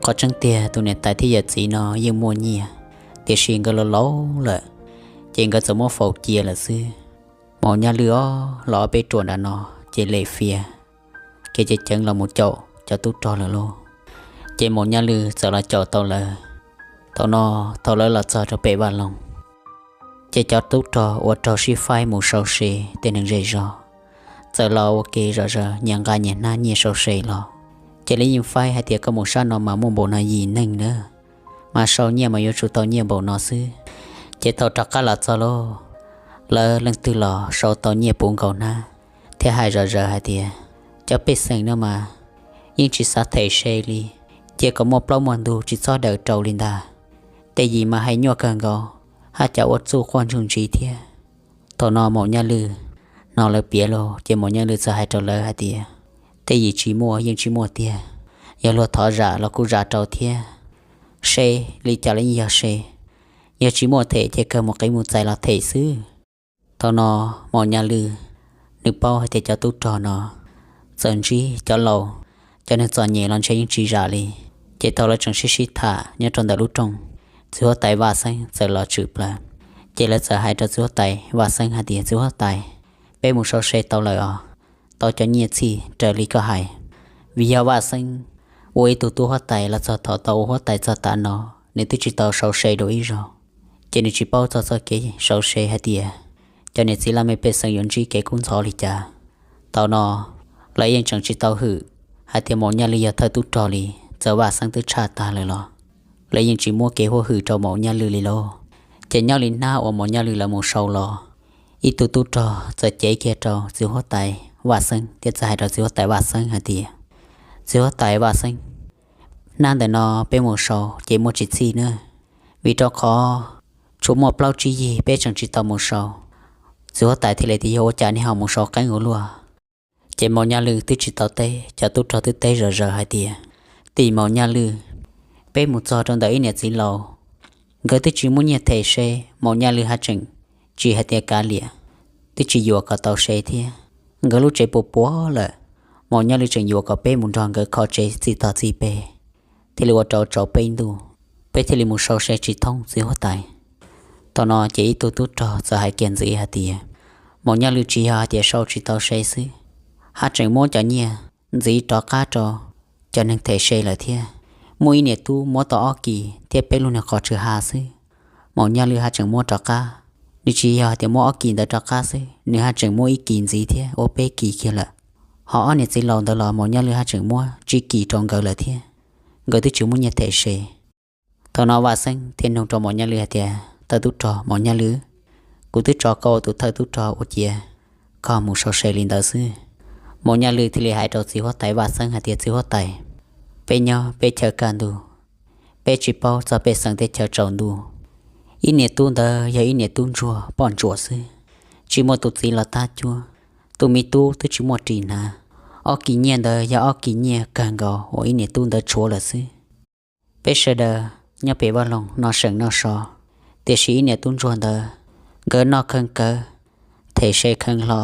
Qhov tseeb tiag tus niam tais thiab yawm txiv no yeej muaj nyiaj, tiam sis nkawd laus laus lawm, ces nkawd txawm muab faus cia lawm xwb. Maum Nyaj Lwj ob los ob peb ruam nram no ces lem fias, kev ceev ceev los mus caum cov tub rog lawm lauj. Ces Maum Nyaj Lwj txawm los caum tau lawv. Thaum no, thaum lawv los txog rau pem vaj loog, ces cov tub rog ua raug sib faib mus sau se tej neeg zej zog, txawm los ua ke zom zaws nyias nqa nyias hnab nyiaj sau se los. Ces lawv yeej faib hais tias koj mus sab no mas muaj npaum no yim neeg na, mas sau nyiaj mas yuav tsum tau nyiaj npaum no xwb. Ces thaum rov qab los txog lauj, lawv leej twg los sau tau nyiaj puv nkaus hnab, thiab hais zom zaws hais tias, cov pej xeem no mas yeej tsis xav them se li, cia kom muaj plaub muaj ntug tsis txhob daws rau li ntag. Tej yim mas hais nyuaj kawg nkaus, haj cas ua txuj quaj ntsuj ntsiv thiab. Thaum no Maum Nyaj Lwj hnov lawv piav lauj, ces Maum Nyaj Lwj txawm hais rau lawv hais tias, tej yim tsis muaj yeej tsis muaj tiag, yog luag thov zam los kuj zam rau thiab. Se li cas los yeej yog se, yog tsis muaj them ces kawg mus qiv mus txais los them xwb. Thaum no Maum Nyaj Lwj nws paub hais tias cov tub rog no txawm ntsib cov laus, cov neeg txom nyem los ntshe yeej tsis zam li. Ces thaum lawv tseem sib sib tham nyob rau ntawm lub rooj, txiv huab tais Vaj Xeeb txawm los tshwm plaws. Ces lawv txawm hais rau txiv huab tais Vaj Xeeb hais tias, Txiv huab tais, peb mus sau se tau lawm os, tau cov nyiaj txhij raws li koj hais. Vim yog Vaj Xeeb ua ib tug tub huab tais los txog thaum tau ua huab tais txog tav no, nws twb tsis tau sau se dua ib zaug, ces nws tsis paub txog txoj kev sau se hais tias cov niam txiv laj mej pej xeem yuav ntsib kev kub ntxhov li cas. Thaum no lawv yeej tseem tsis tau hwm hais tias Maum Nyaj Lwj yog thawj tub rog li, txawm Vaj Xeeb twb tshaj tag lawm los lawv yeej tsis muab kev huab hwm rau Maum Nyaj Lwj li lauj. Ces nyob li hnab uas Maum Nyaj Lwj lawv mus sau los, ib tug tub rog txawm cev kiag rau txiv huab tais Vaj Xeeb thiab txawm hais rau txiv huab tais Vaj Xeeb hais tias, Txiv huab tais Vaj Xeeb, hnab ntawm no peb mus sau ces muaj tsis txhij na, vim rau qhov tshuav muaj plaub tsib yig peb tseem tsis tau mus sau. Txiv huab tais thiaj li tias, Yog ua cas nej ho mus sau qeeb ua luaj? Ces Maum Nyaj Lwj twb tsis tau teb, cov tub rog twb teb zom zaws hais tias, Tim Maum Nyaj Lwj, peb mus txog rau ntawm ib niam txiv laus, nkawd twb tsis muaj nyiaj them se, Maum Nyaj Lwj haj tseem tsis hais tias kav liam, twb tsis yuav kom tau se thiab. Nkawd lub tsev puas puas lawm, Maum Nyaj Lwj tseem yuav kom peb mus nrog nkawd kho tsev txij tog txij peg, thiaj li ua rau tsaus peb ntuj, peb thiaj li mus sau se tsis thoob txiv huab tais. Thaum no ces ib tug tub rog txawm hais kiag ntxiv hais tias, Maum Nyaj Lwj tsis yog hais tias sau tsis tau se xwb, haj tseem muab cov nyiaj ntxiv rov qab rau cov neeg them se lawm thiab. Muaj ib niam tub muab tau ob kis thiab peb lub niag qhov tswv ha xwb, Maum Nyaj Lwj haj tseem muab rov qab. Nws tsis yog hais tias muab ob kis ntawd rov qab xwb, nws haj tseem muab ib kis ntxiv thiab ua peb kis kiag lawm. Ho ob niam txiv laus ntawd los Maum Nyaj Lwj haj tseem muab tsib kis rau nkawd lawm thiab, nkawd twb tsis muaj nyiaj them se. Thaum no Vaj Xeeb thiaj nug rau Maum Nyaj Lwj hais tias, Thawj tub rog Maum Nyaj Lwj, kuv twb tso koj ua tus thawj tub rog ua ciav koj mus sau se li ntawd xwb. Maum Nyaj Lwj thiaj li hais rau txiv huab tais Vaj Xeeb hais tias, Txiv huab tais, peb nyob peb chaw kaj ntug, peb tsis paub txog pej xeem teb chaws tsaus ntuj. Ib niam tub ntawd yog ib niam tub ntsuag poj ntsuam xwb, tsis muaj tus txiv los tab cuab. Tus me tub twb tsis muaj ris hnav. Ob kis nyiaj ntawd yog ob kis nyiaj kawg nkaus uas ib niam tub ntawd tshuav lawm xwb. Peb sawv daws nyob pem vaj loog noj seem noj so, tiam sis ib niam tub ntsuag ntawd, nkawd noj kheev kawv, them se kheev hlo.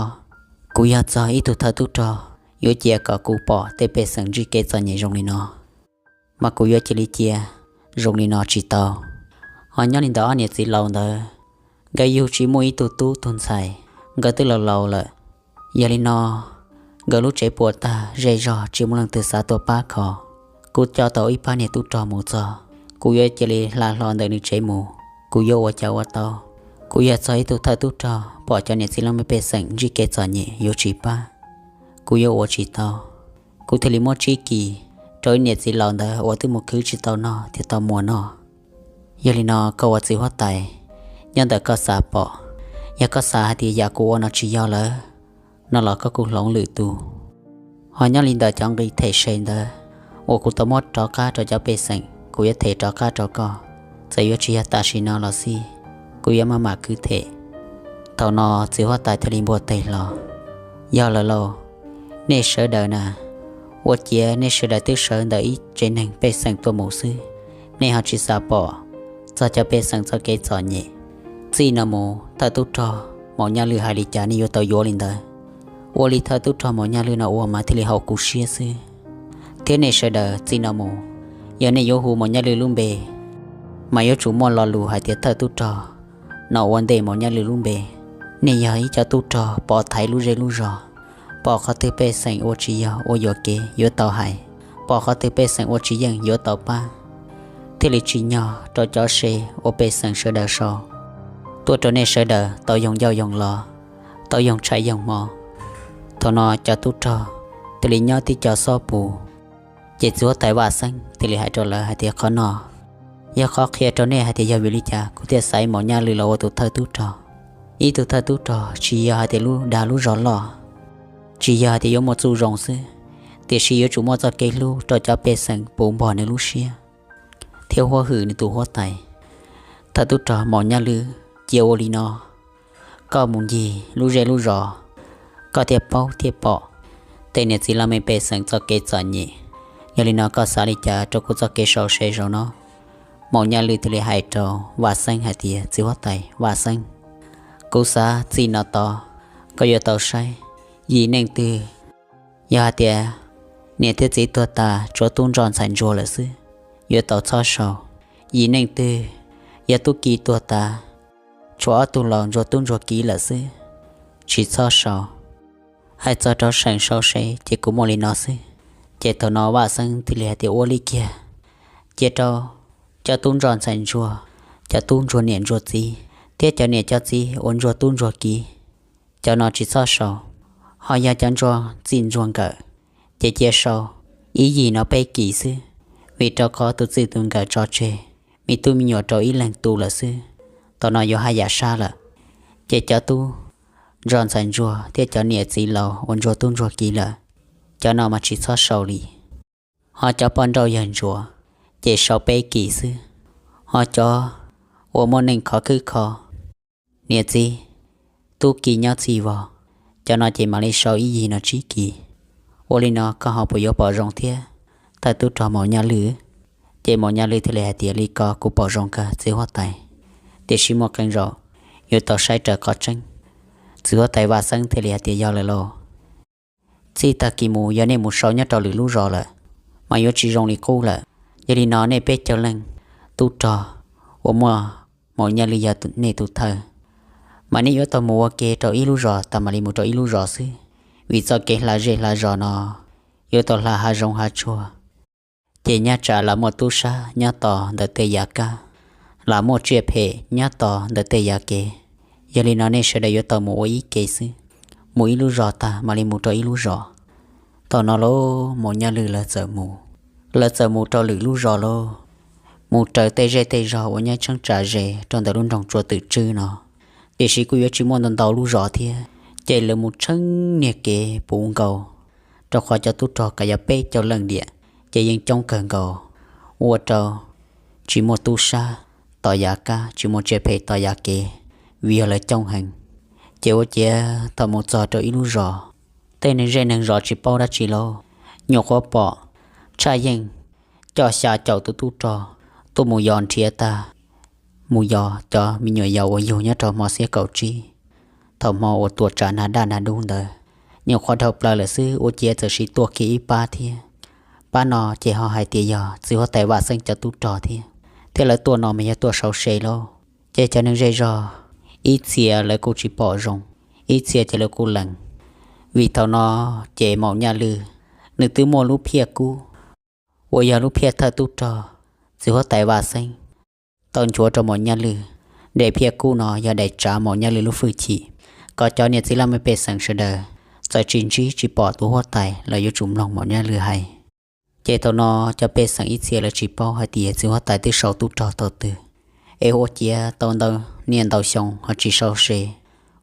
Kuv yog txog ib tug thawj tub rog, yuav cia kom kuv pom tej pej xeem ntsib kev txom nyem zoo li no, mas kuv yuav cia li cia zoo li no tsis tau. Ho nyob li ntawm ob niam txiv laus ntawd, nkawd yug tsis muaj ib tug tub tug ntxhais, nkawd twb laus laus lawm. Yog li no, nkawd lub tsev puas tag zej zog tsis muaj leej twg xav tuaj pab kho. Kuv coj tau ib pab niag tub rog mus txog, kuv yuav cia li hla hlo ntawm nws tsev mus, kuv yuav ua cas ua tau? Kuv yog txog ib tug thawj tub rog, pom cov niam txiv laj mej pej xeem ntsib kev txom nyem yuav tsis pab, kuv yuav ua tsis tau. Kuv thiaj li muab tsib kis rau ib niam txiv laus ntawd uas twb mus khwv tsis tau noj thiab tau muas noj. Yog li no koj ua txiv huab tais, nyob ntawm koj xav pom, yog koj xav hais tias yam kuv ua no tsis yog lawm no los koj kuj hloov lwm tus. Ho nyob li ntawm cov nqi them se ntawd uas kuv tau muab rov qab rau cov pej xeem, kuv yuav them rov qab rau koj, txawm yuav tsis yog tam sim no los xij, kuv yuav maj mam kwv them. Thaum no txiv huab tais thiaj li npuaj teg hlo, Yog lawm lauj, nej sawv daws na, ua ciav nej sawv daws twb sawv ntawm ib tsev neeg pej xeem tuaj mus xwb, nej ho tsis xav pom txog cov pej xeem txoj kev txom nyem. Txij no mus thawj tub rog Maum Nyaj Lwj hais li cas nej yuav tau yuav li ntawd. Ua li thawj tub rog Maum Nyaj Lwj no ua mas thiaj li haum kuv siab xwb. Thiab nej sawv daws txij no mus, yog nej yuav hu Maum Nyaj Lwj lub npe, mas yuav tsum muaj lo lus hais tias thawj tub rog no ua ntej Maum Nyaj Lwj lub npe. Nej yog ib cov tub rog pov thaiv lub zej lub zog, pom qhov twg pej xeem ua tsis yog ua yuam kev yuav tau hais, pom qhov twg pej xeem ua tsis yeej yuav tau pab, thiaj li tsim nyog rau cov se uas pej xeem sawv daws sau tuaj rau nej sawv daws tau yoog ncauj yoog lo, tau yoog tshais yoog hmo. Thaum no cov tub rog thiaj li nyob tib co xob pus. Ces txiv huab tais Vaj Xeeb thiaj li hais rau lawv hais tias, Qhov no yog qhov qhia rau nej hais tias yog vim li cas kuv thiaj xaiv Maum Nyaj Lwj los ua tus thawj tub rog. Ib tug thawj tub rog tsis yog hais tias lub dag lub zog loj, tsis yog hais tias yuav muaj txuj zoo xwb, tiam sis yuav tsum muaj txoj kev hlub rau cov pej xeem puv npog nws lub siab thiab huab hwm nws tus huab tais. Thawj tub rog Maum Nyaj Lwj, cia ua li no, koj mus ncig lub zej lub zos, koj thiaj paub thiaj pom tej niam txiv laj mej pej xeem txoj kev txom nyem. Yog li no koj xav li cas rau kuv txoj kev sau se zaum no? Maum Nyaj Lwj thiaj li hais rau Vaj Xeeb hais tias, Txiv huab tais Vaj Xeeb, kuv xav txij no tod koj yuav tau saib, yim neej twg yog hais tias niam thiab txiv tuag tas tshuav tub ntsoj ntxhais ntsuag lawm xwb, yuav tau txhob sau. Yim neej twg yog tub ki tuag tas, tshuav ob tug laus ntsuag tub ntsuag ki lawm xwb, tsis txhob sau. Hais txog rau seem sau se ces kuv muaj li no xwb. Ces thaum no Vaj Xeeb thiaj li hais tias ua li kiag, cia rau cov tub ntsuag ntxhais ntsuag, cov tub ntsuag niam ntsuag txiv, thiab cov niam cov txiv uas ntsuag tub ntsuag ki, cov no tsis txhob sau. Ho yog cov ntsuag txij ntsuag nkawm, ces cia sau ib yim no peb kis xwb, vim rau qhov tus txij tus nkawm tso tseg me tub me nyuam rau ib leeg tu lawm xwb, thaum no yuav haj yam sab lawm. Ces cov tub ntsuag ntxhais ntsuag thiab cov niam txiv laus uas ntsuag tub ntsuag ki lawm, cov no mas tsis txhob sau li. Ho cov poj nrauj yawg ntsuav, ces sau peb kis xwb. Ho cov uas muaj neej khov khwb kho, niam txiv tub ki nyob txij vog, cov no ces mam li sau ib yim no tsib kis. Ua li no koj ho puas yuav pom zoo thiab, thawj tub rog Maum Nyaj Lwj? Ces Maum Nyaj Lwj thiaj li hais tias li ko kuv pom zoo kawg txiv huab tais, tiam sis muaj qee zaum yuav tau saib raws qhov tseeb. Txiv huab tais Vaj Xeeb thiaj li hais tias yog lawm lauj, txij tag kis mus yog nej mus sau nyob rau lwm lub zos lawm, mas yuav tsis zoo li qub lawm. Yog li no nej peb caug leej tub rog uas muaj Maum Nyaj Lwj yog nej tus thawj, mas nej yuav tau mus ua ke rau ib lub zos tas mam li mus rau ib lub zos xwb, vim txoj kev hla zej hla zos no yuav tau hla hav zoov hav tsuag. Ces nyob tsam lam muaj tub sab nyob tos ntawm tej yav kab, lam muaj tsiaj phem nyob tos ntawm tej yav kev. Yog li no nej sawv daws yuav tau mus ua ib ke xwb, mus ib lub zos tag mam li mus rau ib lub zos. Thaum no lauj, Maum Nyaj Lwj lawv txawm mus, lawv txawm mus rau lwm lub zos lauj, mus raws tej zej tej zog uas nyob tsheeb tsam ze rau ntawm lub nroog Tsua Twm Tswb no, tiam sis kuj yuav tsis muaj ntau ntau lub zos thiab. Ces lawv mus tsheej niag kev puv nkaus, rau qhov cov tub rog kav yog peb caug leej diam, ces yeej coob kawg nkaus, ua rau tsis muaj tub sab tos yav kab, tsis muaj tsiaj phem tos yav kev, vim yog lawv coob heev. Ces ua ciav thaum mus txog rau ib lub zos, tej neeg zej neeg zos tsis paub dab tsi lauj, nyuam qhuav pom Tshaj Yeej coj xya caum tus tub rog tuaj mus yos nrhiav tag, mus yos cov me nyuam yaus uas yug nyob rau hmo xiab kaum tsib, thaum hmo uas tuam tsam nag daj nag dub ntawd, nyuam qhuav dhau plaws lawm xwb, ua ciav txawm sim tuaj kiag ib pab thiab. Pab no ces ho hais tias yog txiv huab tais Vaj Xeeb cov tub rog thiab, thiab lawv tuaj no mas yog tuaj sau se lauj. Ces cov neeg zej zog ib txhia lawv kuj tsis pom zoo, ib txhia ces lawv kuj lees, vim thaum no ces Maum Nyaj Lwj nws twb muaj lub phiaj kub uas yog lub phiaj thawj tub rog txiv huab tais Vaj Xeeb tau nchuav rau Maum Nyaj Lwj. Daim phiaj kub no yog daim tsav Maum Nyaj Lwj lub hwj chim, kom cov niam txiv laj mej pej xeem sawv daws txawm tsis ntsib tsis pom tus huab tais los yuav tsum mloog Maum Nyaj Lwj hais. Ces thaum no cov pej xeem ib txhia lawv tsis paub hais tias txiv huab tais twb sau tub rog tau twg, es ua ciav tau ntau niaj ntau xyoo ho tsis sau se,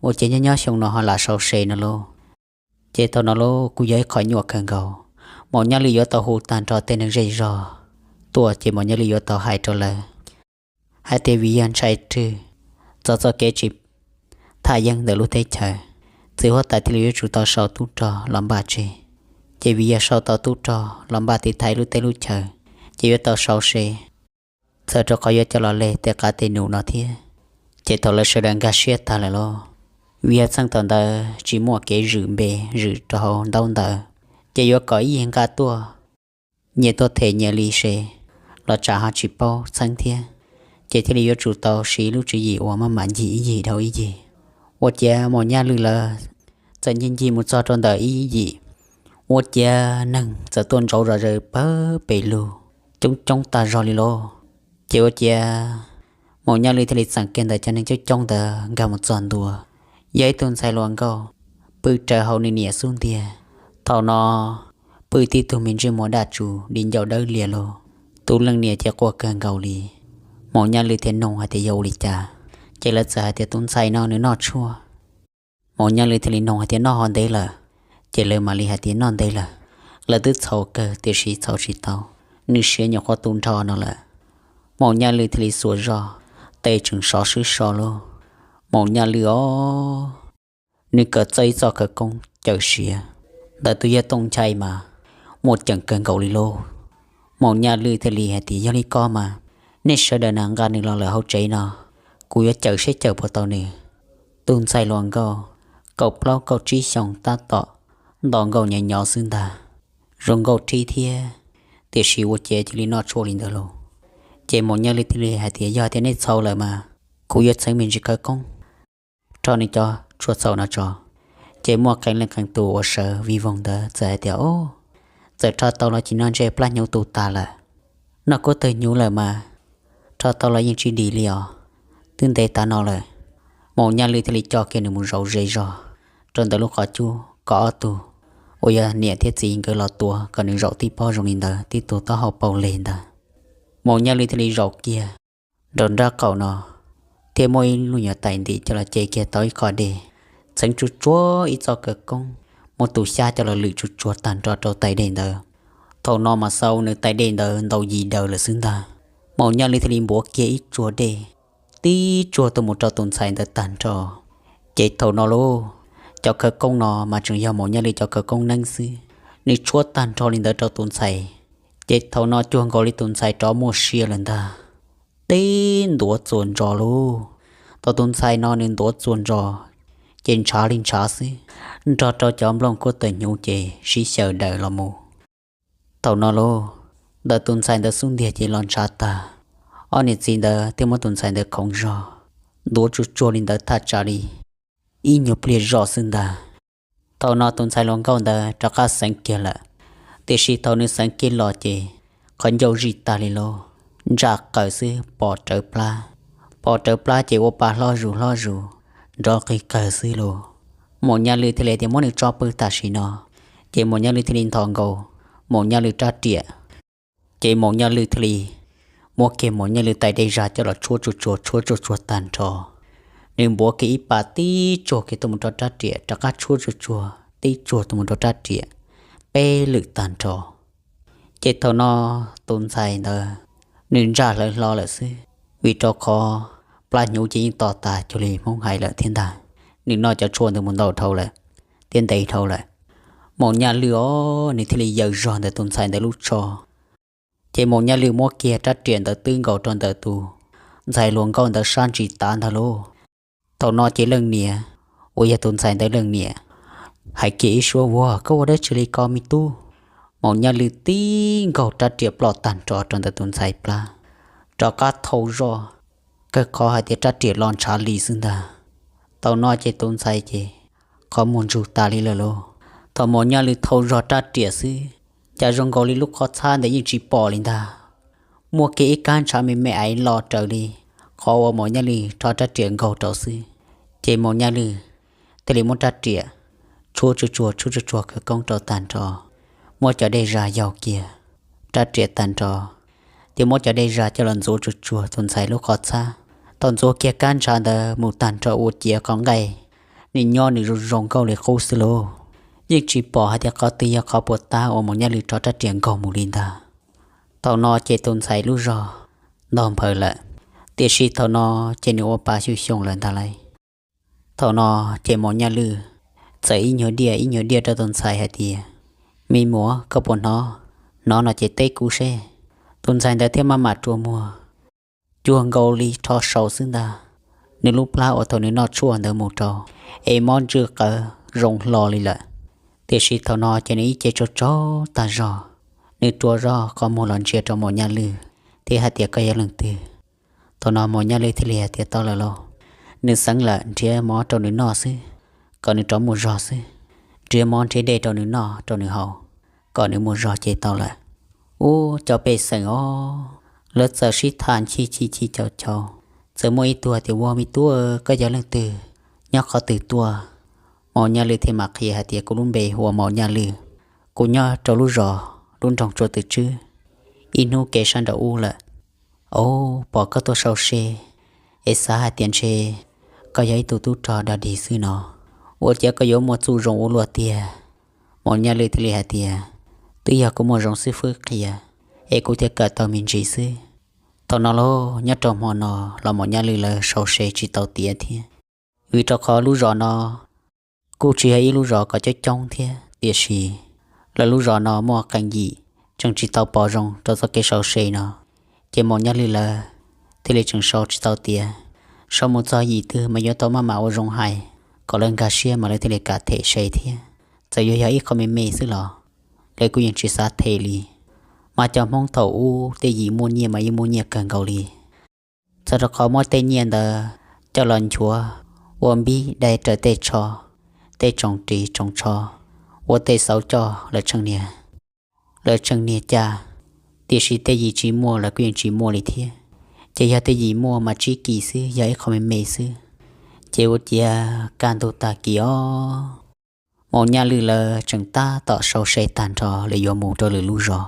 ua ciav nyob nyob xyoo no ho lam sau se no lauj. Ces thaum no lauj kuj yog ib qho nyuaj kawg nkaus, Maum Nyaj Lwj yuav tau hu tag nrho tej neeg zej zog tuaj ces Maum Nyaj Lwj yuav tau hais rau lawv hais tias vim yog ntshai rwg txog txoj kev tsis thaj yeeb ntawm lub teb chaws, txiv huab tais thiaj li yuav tsum tau sau tub rog los npaj tseg. Ces vim yog sau tau tub rog los npaj tiv thaiv lub teb lub chaws, ces yuav tau sau se, txhawm rau qhov yuav coj los leg tej qab tej num no thiab. Ces thaum lawv sawv daws nkag siab tag lawm lauj, vim yog txheej thaum ntawd tsis muaj kev zwm npe zwm rau hauv ntaub ntawv, ces yuav kom ib yig nqa tuaj, nyias tuaj them nyias li se los tsam ho tsis paub txheeb thiab. Ces thiaj li yuav tsum tau siv lub tswv yim uas maj mam ncig ib yig dhau ib yig. Ua ciav Maum Nyaj Lwj lawv txawm ncig ncig mus txog rau ntawm ib yim, ua ciav neeg txawm tuaj ntsauv zom zaws pawg pes lug, coob coob tag zog li lauj. Ces ua ciav Maum Nyaj Lwj thiaj li txeem kiag ntawm cov neeg coob coob ntawd nkag mus txog ntua, yog ib tug ntxhais hluas nkauj pw raws hauv nws niam xub ntiag. Thaum no pw tib tug me ntsej muag daj tsus di ncauj dawb lias lug, tus leej niam ces quaj kawg nkaus li. Maum Nyaj Lwj thiaj nug hais tias yog ua li cas, ces lawv txawm hais tias tus ntxhais no nws noj tshuaj. Maum Nyaj Lwj thiaj li nug hais tias noj ho ntev lawm, ces lawv mam li hais tias noj ntev lawm. Lawv twb txhaum kawg tiam sis txhaum tsis tau, nws siav nyuam qhuav tu nrho no lawm. Maum Nyaj Lwj thiaj li xuas zog, tes tseem sov swb so lauj. Maum Nyaj Lwj os, nws kawm txawj ib txoj khawv koob cawm siav, ntawm tus yawg Tooj Nchai mas muaj ceem kawg nkaus li lauj. Maum Nyaj Lwj thiaj li hais tias yog li ko mas nej sawv daws na nqa nws los lawm hauv tsev no, kuv yuav cawm seb cawm puas tau nws. Tus ntxhais hluas nkauj kaum plaub kaum tsib xyoos tab tom nto nkauj nyo nyo xwb ntag, zoo nkauj rhib thiab tiam sis ua ciav cia li noj tshuaj li ntawd lauj. Ces Maum Nyaj Lwj thiaj li hais tias, Yog tias nej txhaum lawm mas kuv yuav txheev me ntsis khawv koob rho nws cov tshuaj txhaum no tso. Ces muaj qee leej qee tus uas sawv vij voog ntawd txawm hais tias, Ob, txawm rho tau los ces noj ntsej plab hnyuv tu tas lawm, noj kuab tawg hnyuv lawm mas rho tau los yeej tsis dim li os, twb ntev tas no lawm. Maum Nyaj Lwj thiaj li coj kiag nws mus zaum ze zog rau ntawm lub qhov cub kom ob tug uas yog niam thiab txiv nkawd los tuav kom nws zaum tib pob zoo li ntawd tib tug taub hau paus leg ntag. Maum Nyaj Lwj thiaj li zaum kiag nraum nraub qaum no, thiab muab ib lub nyuag tais ntim coj los ce kiag tau ib qho dej, txheev tsuag tsuag ib txoj khawv koob, muab tus xyab coj los lwm tsuag tsuag tag nrho rau tais dej ntawd. Thaum no mas xaus nws tais dej ntawd ntau yim daws lawm xwb ntag. Maum Nyaj Lwj thiaj li npuav kiag ib tsuag dej, tib tsuag tuaj mus rau tus ntxhais ntawd tag nrho. Ces thaum no lauj, cov khawv koob no mas tseem yog Maum Nyaj Lwj cov khawv koob neeb xwb, nws tshuab tag nrho li ntawd rau tus ntxhais, ces thaum no cuag nkaus li tus ntxhais rov muaj sia lawm ntag. Tib ntuav txuas ntsos lauj, thaum tus ntxhais no nws ntuav txuas ntsos, ces ntshav li ntshav xwb, nrog rau cov nplooj kuab tawg hnyuv ces sib xyaw daws los mus. Thaum no lauj, ntawm tus ntxhais ntawd xub ntiag ces los ntshav tag, ob niam txiv ntawd thiaj muab tus ntxhais ntawd khoov zog, ntuav tsuag tsuag li ntawd thaj tsam li ib nyuag pliag zoj xwb ntag. Thaum no tus ntxhais hluas nkauj ntawd rov qab xeev kiag lawm, tiam sis thaum nws xeev kiag los ces qhov ncauj zij tag li lauj, ntsaj qaws xwb pom rawv plab, pom rawv plab ces ua pa hlob zus hlob zus, nrov nqig qawg xwb lauj. Maum Nyaj Lwj thiaj li tias muab nws tso pw tam sim no, ces Maum Nyaj Lwj thiaj li nthos nkaus Maum Nyaj Lwj rab riam. Ces Maum Nyaj Lwj thiaj li muab kiag Maum Nyaj Lwj tais dej zag coj los tshuab tsuag tsuag tshuab tsuag tsuag tag nrho. Nws npuav kiag ib pas tib tsuag kiag tuaj mus rau rab riam, rov qab tshuab tsuag tsuag tib tsuag tuaj mus rau rab riam peb lwm tag nrho. Ces thaum no tus ntxhais ntawd nws ntsaj hlawv hlo lawm xwb, vim rau qhov plab hnyuv ces yeej to tas cuag li Hmoob hais lawm thiab ntag. Nws noj cov tshuaj ntawd mus ntau dhau lawm thiab ntev dhau lawm. Maum Nyaj Lwj os, nws thiaj li yaws zog ntawm tus ntxhais ntawd lub tsho. Ces Maum Nyaj Lwj muab kiag rab riam ntawd twb nkaus rau ntawm tus ntxhais hluas nkauj ntawd sab ntsis tav ntag lauj. Thaum no ces leej niam uas yog tus ntxhais ntawd leej niam hais kiag ib suab, Ua, koj ua dab tsi li ko me tub? Maum Nyaj Lwj tib nkaug rab riam ploj tag nrho rau ntawm tus ntxhais plab, rov qab thau zoj, kawg qhov hais tias rab riam los ntshav li xwb ntag. Thaum no ces tus ntxhais ces qhov muag ntsug tas li lawm lauj. Thaum Maum Nyaj Lwj thau zog rab riam xwb, cas zoo nkaus li lub qhov txhab ntawd yeej tsis pom li ntag. Muaj kiag ib kab ntshav me me aiv los raws li qhov uas Maum Nyaj Lwj rho rab riam nkaug rau xwb. Ces Maum Nyaj Lwj thiaj li muab rab riam tshuab tsuag tsuag tshuab tsuag tsuag khawv koob rau tag nrho, muab cov dej zag yaug kiag rab riam tag nrho, thiab muab cov dej zag coj los ntxuav tsuag tsuag tus ntxhais lub qhov txhab. Thaum ntxuav kiag kab ntshav ntawd mus tag nrho ua ciav qhov nqaij, nws nyob nws zoo zoo nkauj li qub xwb lauj. Yeej tsis pom hais tias qhov twg yog qhov puas tab uas Maum Nyaj Lwj rho rab riam nkaug mus li ntag. Thaum no ces tus ntxhais lub zog ntog nphaws lawm, tiam sis thaum no ces nws ua pa xyu xyoo lawm ntag lauj. Thaum no ces Maum Nyaj Lwj txawm ib nyuag diaj ib nyuag diaj rau tus ntxhais hais tias, Me muam, koj puas hnov? Hnov no ces teb kuv seb. Tus ntxhais ntawd thiaj maj mam rua muag, cuag nkaus li rho sau xwb ntag. Nws lub plab uas thaum nws noj tshuaj ntawd mus rau, es mob ntsw qawv zoo hlo li lawm. Tiam sis thaum no ces nws ib ce tsaug tsaug tag zog, nws rua zog qhov muag los ntsia rau Maum Nyaj Lwj thiab hais tias, Koj yog leej twg? Thaum no Maum Nyaj Lwj thiaj li hais tias, Tau lawm lauj. Nws xeev lawm, nrhiav mov rau nws noj xwb, kom nws rov muaj zog xwb. Nrhiav mov nrhiav dej rau nws noj rau nws haus, kom nws muaj zog ces tau lawm. Ub, cov pej xeem os, lawv txawm sib tham chim chim chim caum caum, txawm muaj ib tug hais tias, Ua, me tub, koj yog leej twg, nyob qhov twg tuaj? Maum Nyaj Lwj thiaj mam qhia hais tias, Kuv lub npe hu ua Maum Nyaj Lwj, kuv nyob rau lub zos lub nroog Tsua Twm Tswb, ib hnub kev sab nraum ub lawm. Au, pom koj tuaj sau se, es xav hais tias ntshe koj yog ib tug tub rog dog dig xwb no, ua cas koj yuav muaj txuj zoo ua luaj tiag? Maum Nyaj Lwj thiaj li hais tias, Twb yog kuv muaj zoo xib fwb qhia, es kuv thiaj kawm tau me ntsis xwb. Thaum no lauj, nyob rau hmo no los Maum Nyaj Lwj lawv sau se tsis tau tiav thiab, vim rau qhov lub zos no kuj tsis yog ib lub zos kom coob coob thiab, tiam sis lawv lub zos no muaj qee yim tseem tsis tau pom zoo rau txoj kev sau se no, ces Maum Nyaj Lwj lawv thiaj li tseem sau tsis tau tiav. Sau mus txog yim twg mas yuav tau maj mam ua zoo hais kom lawv nkag siab mas lawv thiaj li kam them se thiab. Txawm yuav yog ib qho me me xwb los lawv kuj yeej tsis xav them li. Mas cov Hmoob thaum ub tej yim muaj nyiaj mas yeej muaj nyiaj kawg nkaus li. Txog rau qhov muab tej nyiaj ntawd coj los nchuav ua npib dai raws tej tsho, tej tsoos ris tsoos tsho, ua tej xauv coj lawv tsheej niag, lawv tsheej niag caj. Tiam sis tej yim tsis muaj lawv kuj yeej tsis muaj li thiab. Ces yog tej yim muaj mas tsib kis xwb, yog ib qho me me xwb. Ces ua ciav kaj ntug tag kis os, Maum Nyaj Lwj lawv tseem tab tom sau se tag nrho lawv yuav mus rau lwm lub zos.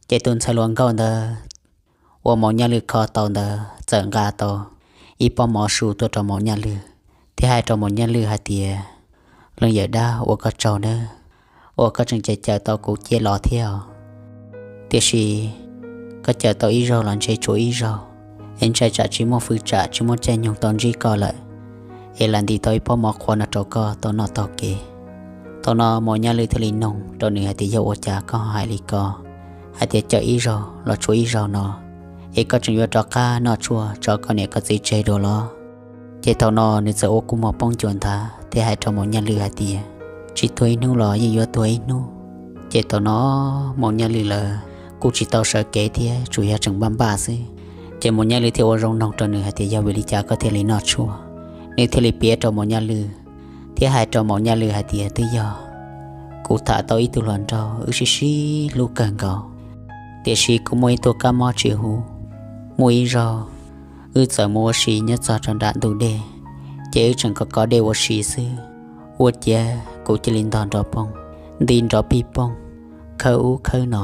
Ces tus ntxhais hluas nkauj ntawd uas Maum Nyaj Lwj kho tau ntawd txawm nqa tau ib pob mov su tuaj rau Maum Nyaj Lwj, thiab hais rau Maum Nyaj Lwj hais tias, Leej yawm dab, ua koj tsaug nawb, uas koj tseem cawm cawm tau kuv cia los thiab os. Tiam sis koj cawm tau ib zaug los ntshe tshuav ib zaug, es ntshai tsam tsis muaj fwj tsam tsis muaj caij nyoog tau ntsib koj lawm, es lam ntim tau ib pob mov qhuav no rau koj tau noj taug kev. Thaum no Maum Nyaj Lwj thiaj li noog rau nws hais tias, Yog ua cas koj hais li ko, hais tias cawm ib zaug los tshuav ib zaug no, es koj tseem yuav rov qab noj tshuaj tso koj niam koj txiv tseg dua los? Ces thaum no nws txawm ua kua muag poob ncua nthav thiab hais rau Maum Nyaj Lwj hais tias, Tsis tuag ib hnub los yeej yuav tuag ib hnub. Ces thaum no Maum Nyaj Lwj lawv kuj tsis tau sawv kev thiab, tsuas yog tseem npaj npaj xwb. Ces Maum Nyaj Lwj thiaj ua zoo noog rau nws hais tias, Yog vim li cas koj thiaj li noj tshuaj? Nws thiaj li piav rau Maum Nyaj Lwj thiab hais rau Maum Nyaj Lwj hais tias, Twb yog kuv tham tau ib tug hluas nraug wb sib sib hlub kawg nkaus, tiam sis kuv muaj ib tug kab mob tsis huv. Muaj ib zaug wb txawm mus ua si nyob txog rau nram ntug dej, ces wb tseem kov kov dej ua si xwb, ua ciav kuv cia li ntog nrov poog, nti nrov pij poog, khawb ub khawb no,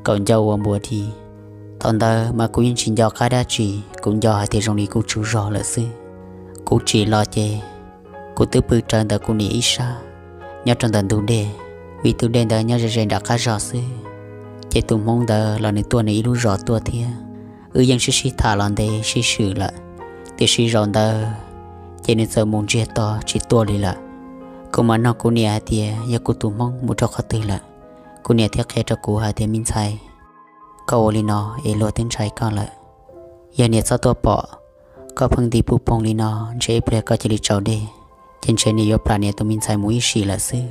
kaum ncauj ua npua di. Thaum ntawd mas kuv yeej tsis nco qab dab tsi, kuv nco hais tias zoo li kuv tsaug zog lawm xwb. Kuv tsim los ces kuv twb pw rawv ntawm kuv niam ib sab nyob rau ntawm ntug dej, vim tus dej ntawd nyob ze ze nram qab zog xwb. Ces tus Hmoob ntawd los nws tuaj nws ib lub zos tuaj thiab, wb yeej sib sib tham los ntev sib swm lawm, tiam sis zaum ntawd ces nws txawm mus ntsiag to tsis tuaj li lawm. Kuv mam nug kuv niam hais tias yog kuv tus Hmoob mus rau qhov twg lawm. Kuv niam thiaj qhia rau kuv hais tias, Me ntxhais, koj ua li no es luag twb ntshai koj lawm. Yog niam txhob tuaj pom, koj pheej nti puj poog li no ntshe ib pliag koj cia li tsaus dej, ces ntshe niam yuav plam niam tus me ntxhais mus ib sim lawm xwb.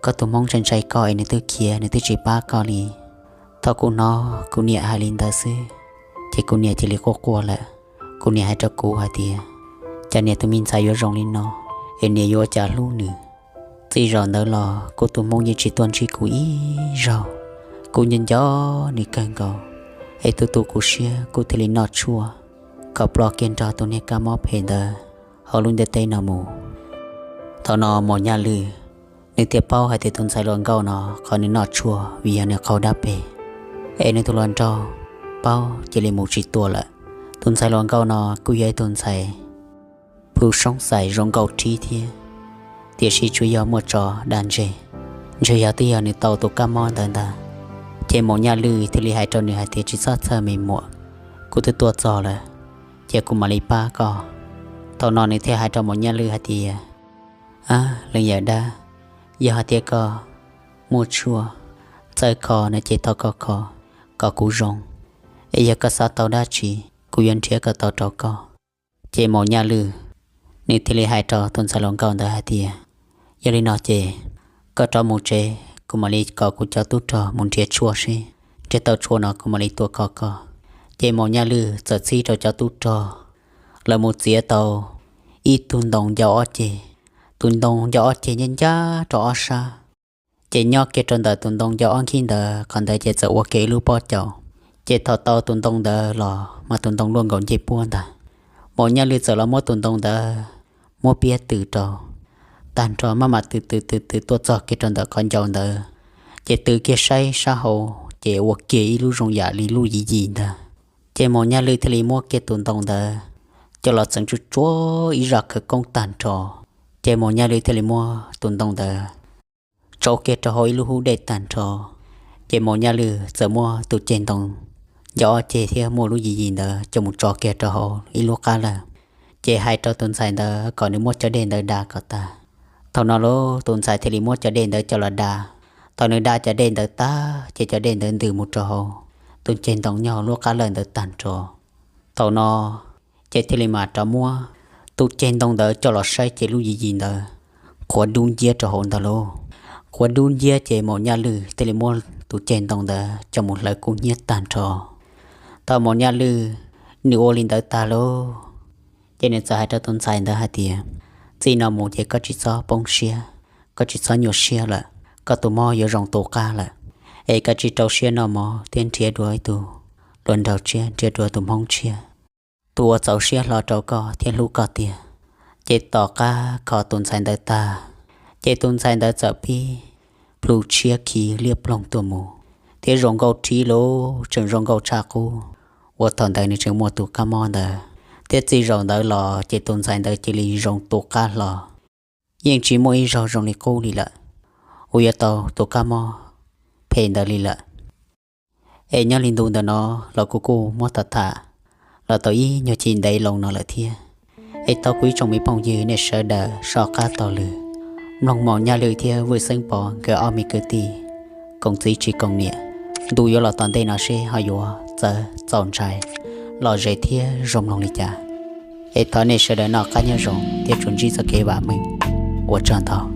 Koj tus Hmoob ntshai ntshai koj es nws twb khiav, nws twb tsis pab koj li. Thaum kuv hnov kuv niam hais li ntawd xwb, ces kuv niam cia li quaj quaj lawm. Kuv niam hais rau kuv hais tias, Cas niam tus me ntxhais yuav zoo li no, es niam yuav ua cas hlub nws? Txij zaum ntawd los kuv tus Hmoob yeej tsis tuaj ntsib kuv ib zaug. Kuv nco nco nws kawg nkaus, es tu tu kuv siab kuv thiaj li noj tshuaj kom ploj kiag nrog tus niag kab mob phem ntawd hauv lub ntiaj teb no mus. Thaum no Maum Nyaj Lwj nws thiaj paub hais tias tus ntxhais hluas nkauj no qhov nws noj tshuaj vim yog nws qaug dab peg, es nws tus hluas nraug paub cia li mus tsis tua lawm. Tus ntxhais hluas nkauj no kuj yog ib tug ntxhais plhu soob xais zoo nkauj rhib thiab, tiam sis tsuas yog muaj tso dag ntseg, ntshe yog twb yog nws tau tus kab mob ntawd ntag. Ces Maum Nyaj Lwj thiaj li hais rau nws hais tias, Tsis txhob txhawj me muam, kuv twb tuaj txog lawm, ces kuv mam li pab koj. Thaum no nws thiaj hais rau Maum Nyaj Lwj hais tias, Ab, leej yawm dab, yog hais tias koj muaj tshuaj txawj kho no ces thov koj kho kom kuv zoo, es yog koj xav tau dab tsi, kuv yuav nrhiav kom tau rau koj. Ces Maum Nyaj Lwj nws thiaj li hais rau tus ntxhais hluas nkauj ntawd hais tias, Yog li no ces koj rov mus tsev, kuv mam li kom kuv cov tub rog mus nrhiav tshuaj seb nrhiav tau tshuaj no kuv mam li tuaj kho koj. Ces Maum Nyaj Lwj txawm txib rau cov tub rog lawv mus txiav tau ib tug ntoo ncau ob ceg. Tus ntoo ncau ob ceg ncaj ncaj rau ob sab, ces nyob kiag rau ntawm tus ntoo ncau ob ceg ntawd qhov ntawd ces txawm ua kiag ib lub pob caus. Ces thaum tau tus ntoo ntawd los mas tus ntoo luaj nkaus ncej puab ntag. Maum Nyaj Lwj txawm los muab tus ntoo ntawd muab piab tws rau tag nrho, maj mam tws tws tws tws tuaj txog kiag rau ntawm qhov ncau ntawd, ces tws kiag saib sab hauv ces ua kiag ib lub zoo yam li lub yim yim ntag. Ces Maum Nyaj Lwj thiaj li muab kiag tus ntoo ntawd coj los txeev tsuj tsuav ib zaj khawv koob tag nrho. Ces Maum Nyaj Lwj thiaj li muab tus ntoo ntawd tsau kiag rau hauv ib lub hub dej tag nrho. Ces Maum Nyaj Lwj txawm muab tus ceg ntoo ncau ob ceg thiab muaj lub yim yim ntawd coj mus tso kiag rau hauv ib lub qab lawm, ces hais rau tus ntxhais ntawd kom nws muab cov dej ntawd da kom tag. Thaum no lauj, tus ntxhais thiaj li muab cov dej ntawd coj los da. Thaum nws da cov dej ntawd tag ces cov dej ntawd ntws mus rau hauv tus ceg ntoo nyob hauv lub qab lawm ntawd tag nrho. Thaum no ces thiaj li mam rov muab tus ceg ntoo ntawd coj los saib ces lub yim yim ntawd qhuav dub nciab rau hauv ntag lauj. Qhuav dub nciab ces Maum Nyaj Lwj thiaj li muab tus ceg ntoo ntawd coj mus hlawv kub hnyiab tag nrho. Thaum Mos Nyaj Lwj nws ua li ntawd tag lauj, ces nws txawm hais rau tus ntxhais ntawd hais tias, txij no mus ces koj tsis txhob poob siab, koj tsis txhob nyuaj siab lawm, koj tus mob yuav zoo tu qab lawm. Es koj tsis rau siab noj mov thiab nrhiav dua ib tug hluas nraug tshiab, nrhiav dua tus hmoob tshiab, tus uas txaus siab hlo rau koj thiab hlub koj tiag. Ces tom qab kho tus ntxhais ntawd tag, ces tus ntxhais ntawd txawm pib plhu tshiab khi liab ploog tuaj mus, thiab zoo nkauj rhib lauj, tseem zoo nkauj tshaj qub uas thaum ntawd nws tseem muaj tus kab mob ntawd. Thiab txij zaum ntawd los ces tus ntxhais ntawd cia li zoo tu qab hlo, yeej tsis muaj ib zaug zoo li qub li lawm, uas yuav tau tus kab mob phem ntawd li lawm. Es nyob li ntu ntawm no los kuv kuj muab tham tham los tau ib nyuag chim ntev loo no lawm thiab. Es thov kuv ib tsoom me phooj ywg nej sawv daws soj qab taug lw mloog Mos Nyaj Lwj thiab Vwj Xeeb Pov nkawd ob me kwv tij koom txiv tsis koom niam, ntu yuav los tom ntej no seb ho yuav txawv txaus ntshai, lom zem thiab zoo mloog li cas. Es thov nej sawv daws noj qab nyob zoo thiab tsuas ntsib txoj kev vam meej. Ua tsaug ntau.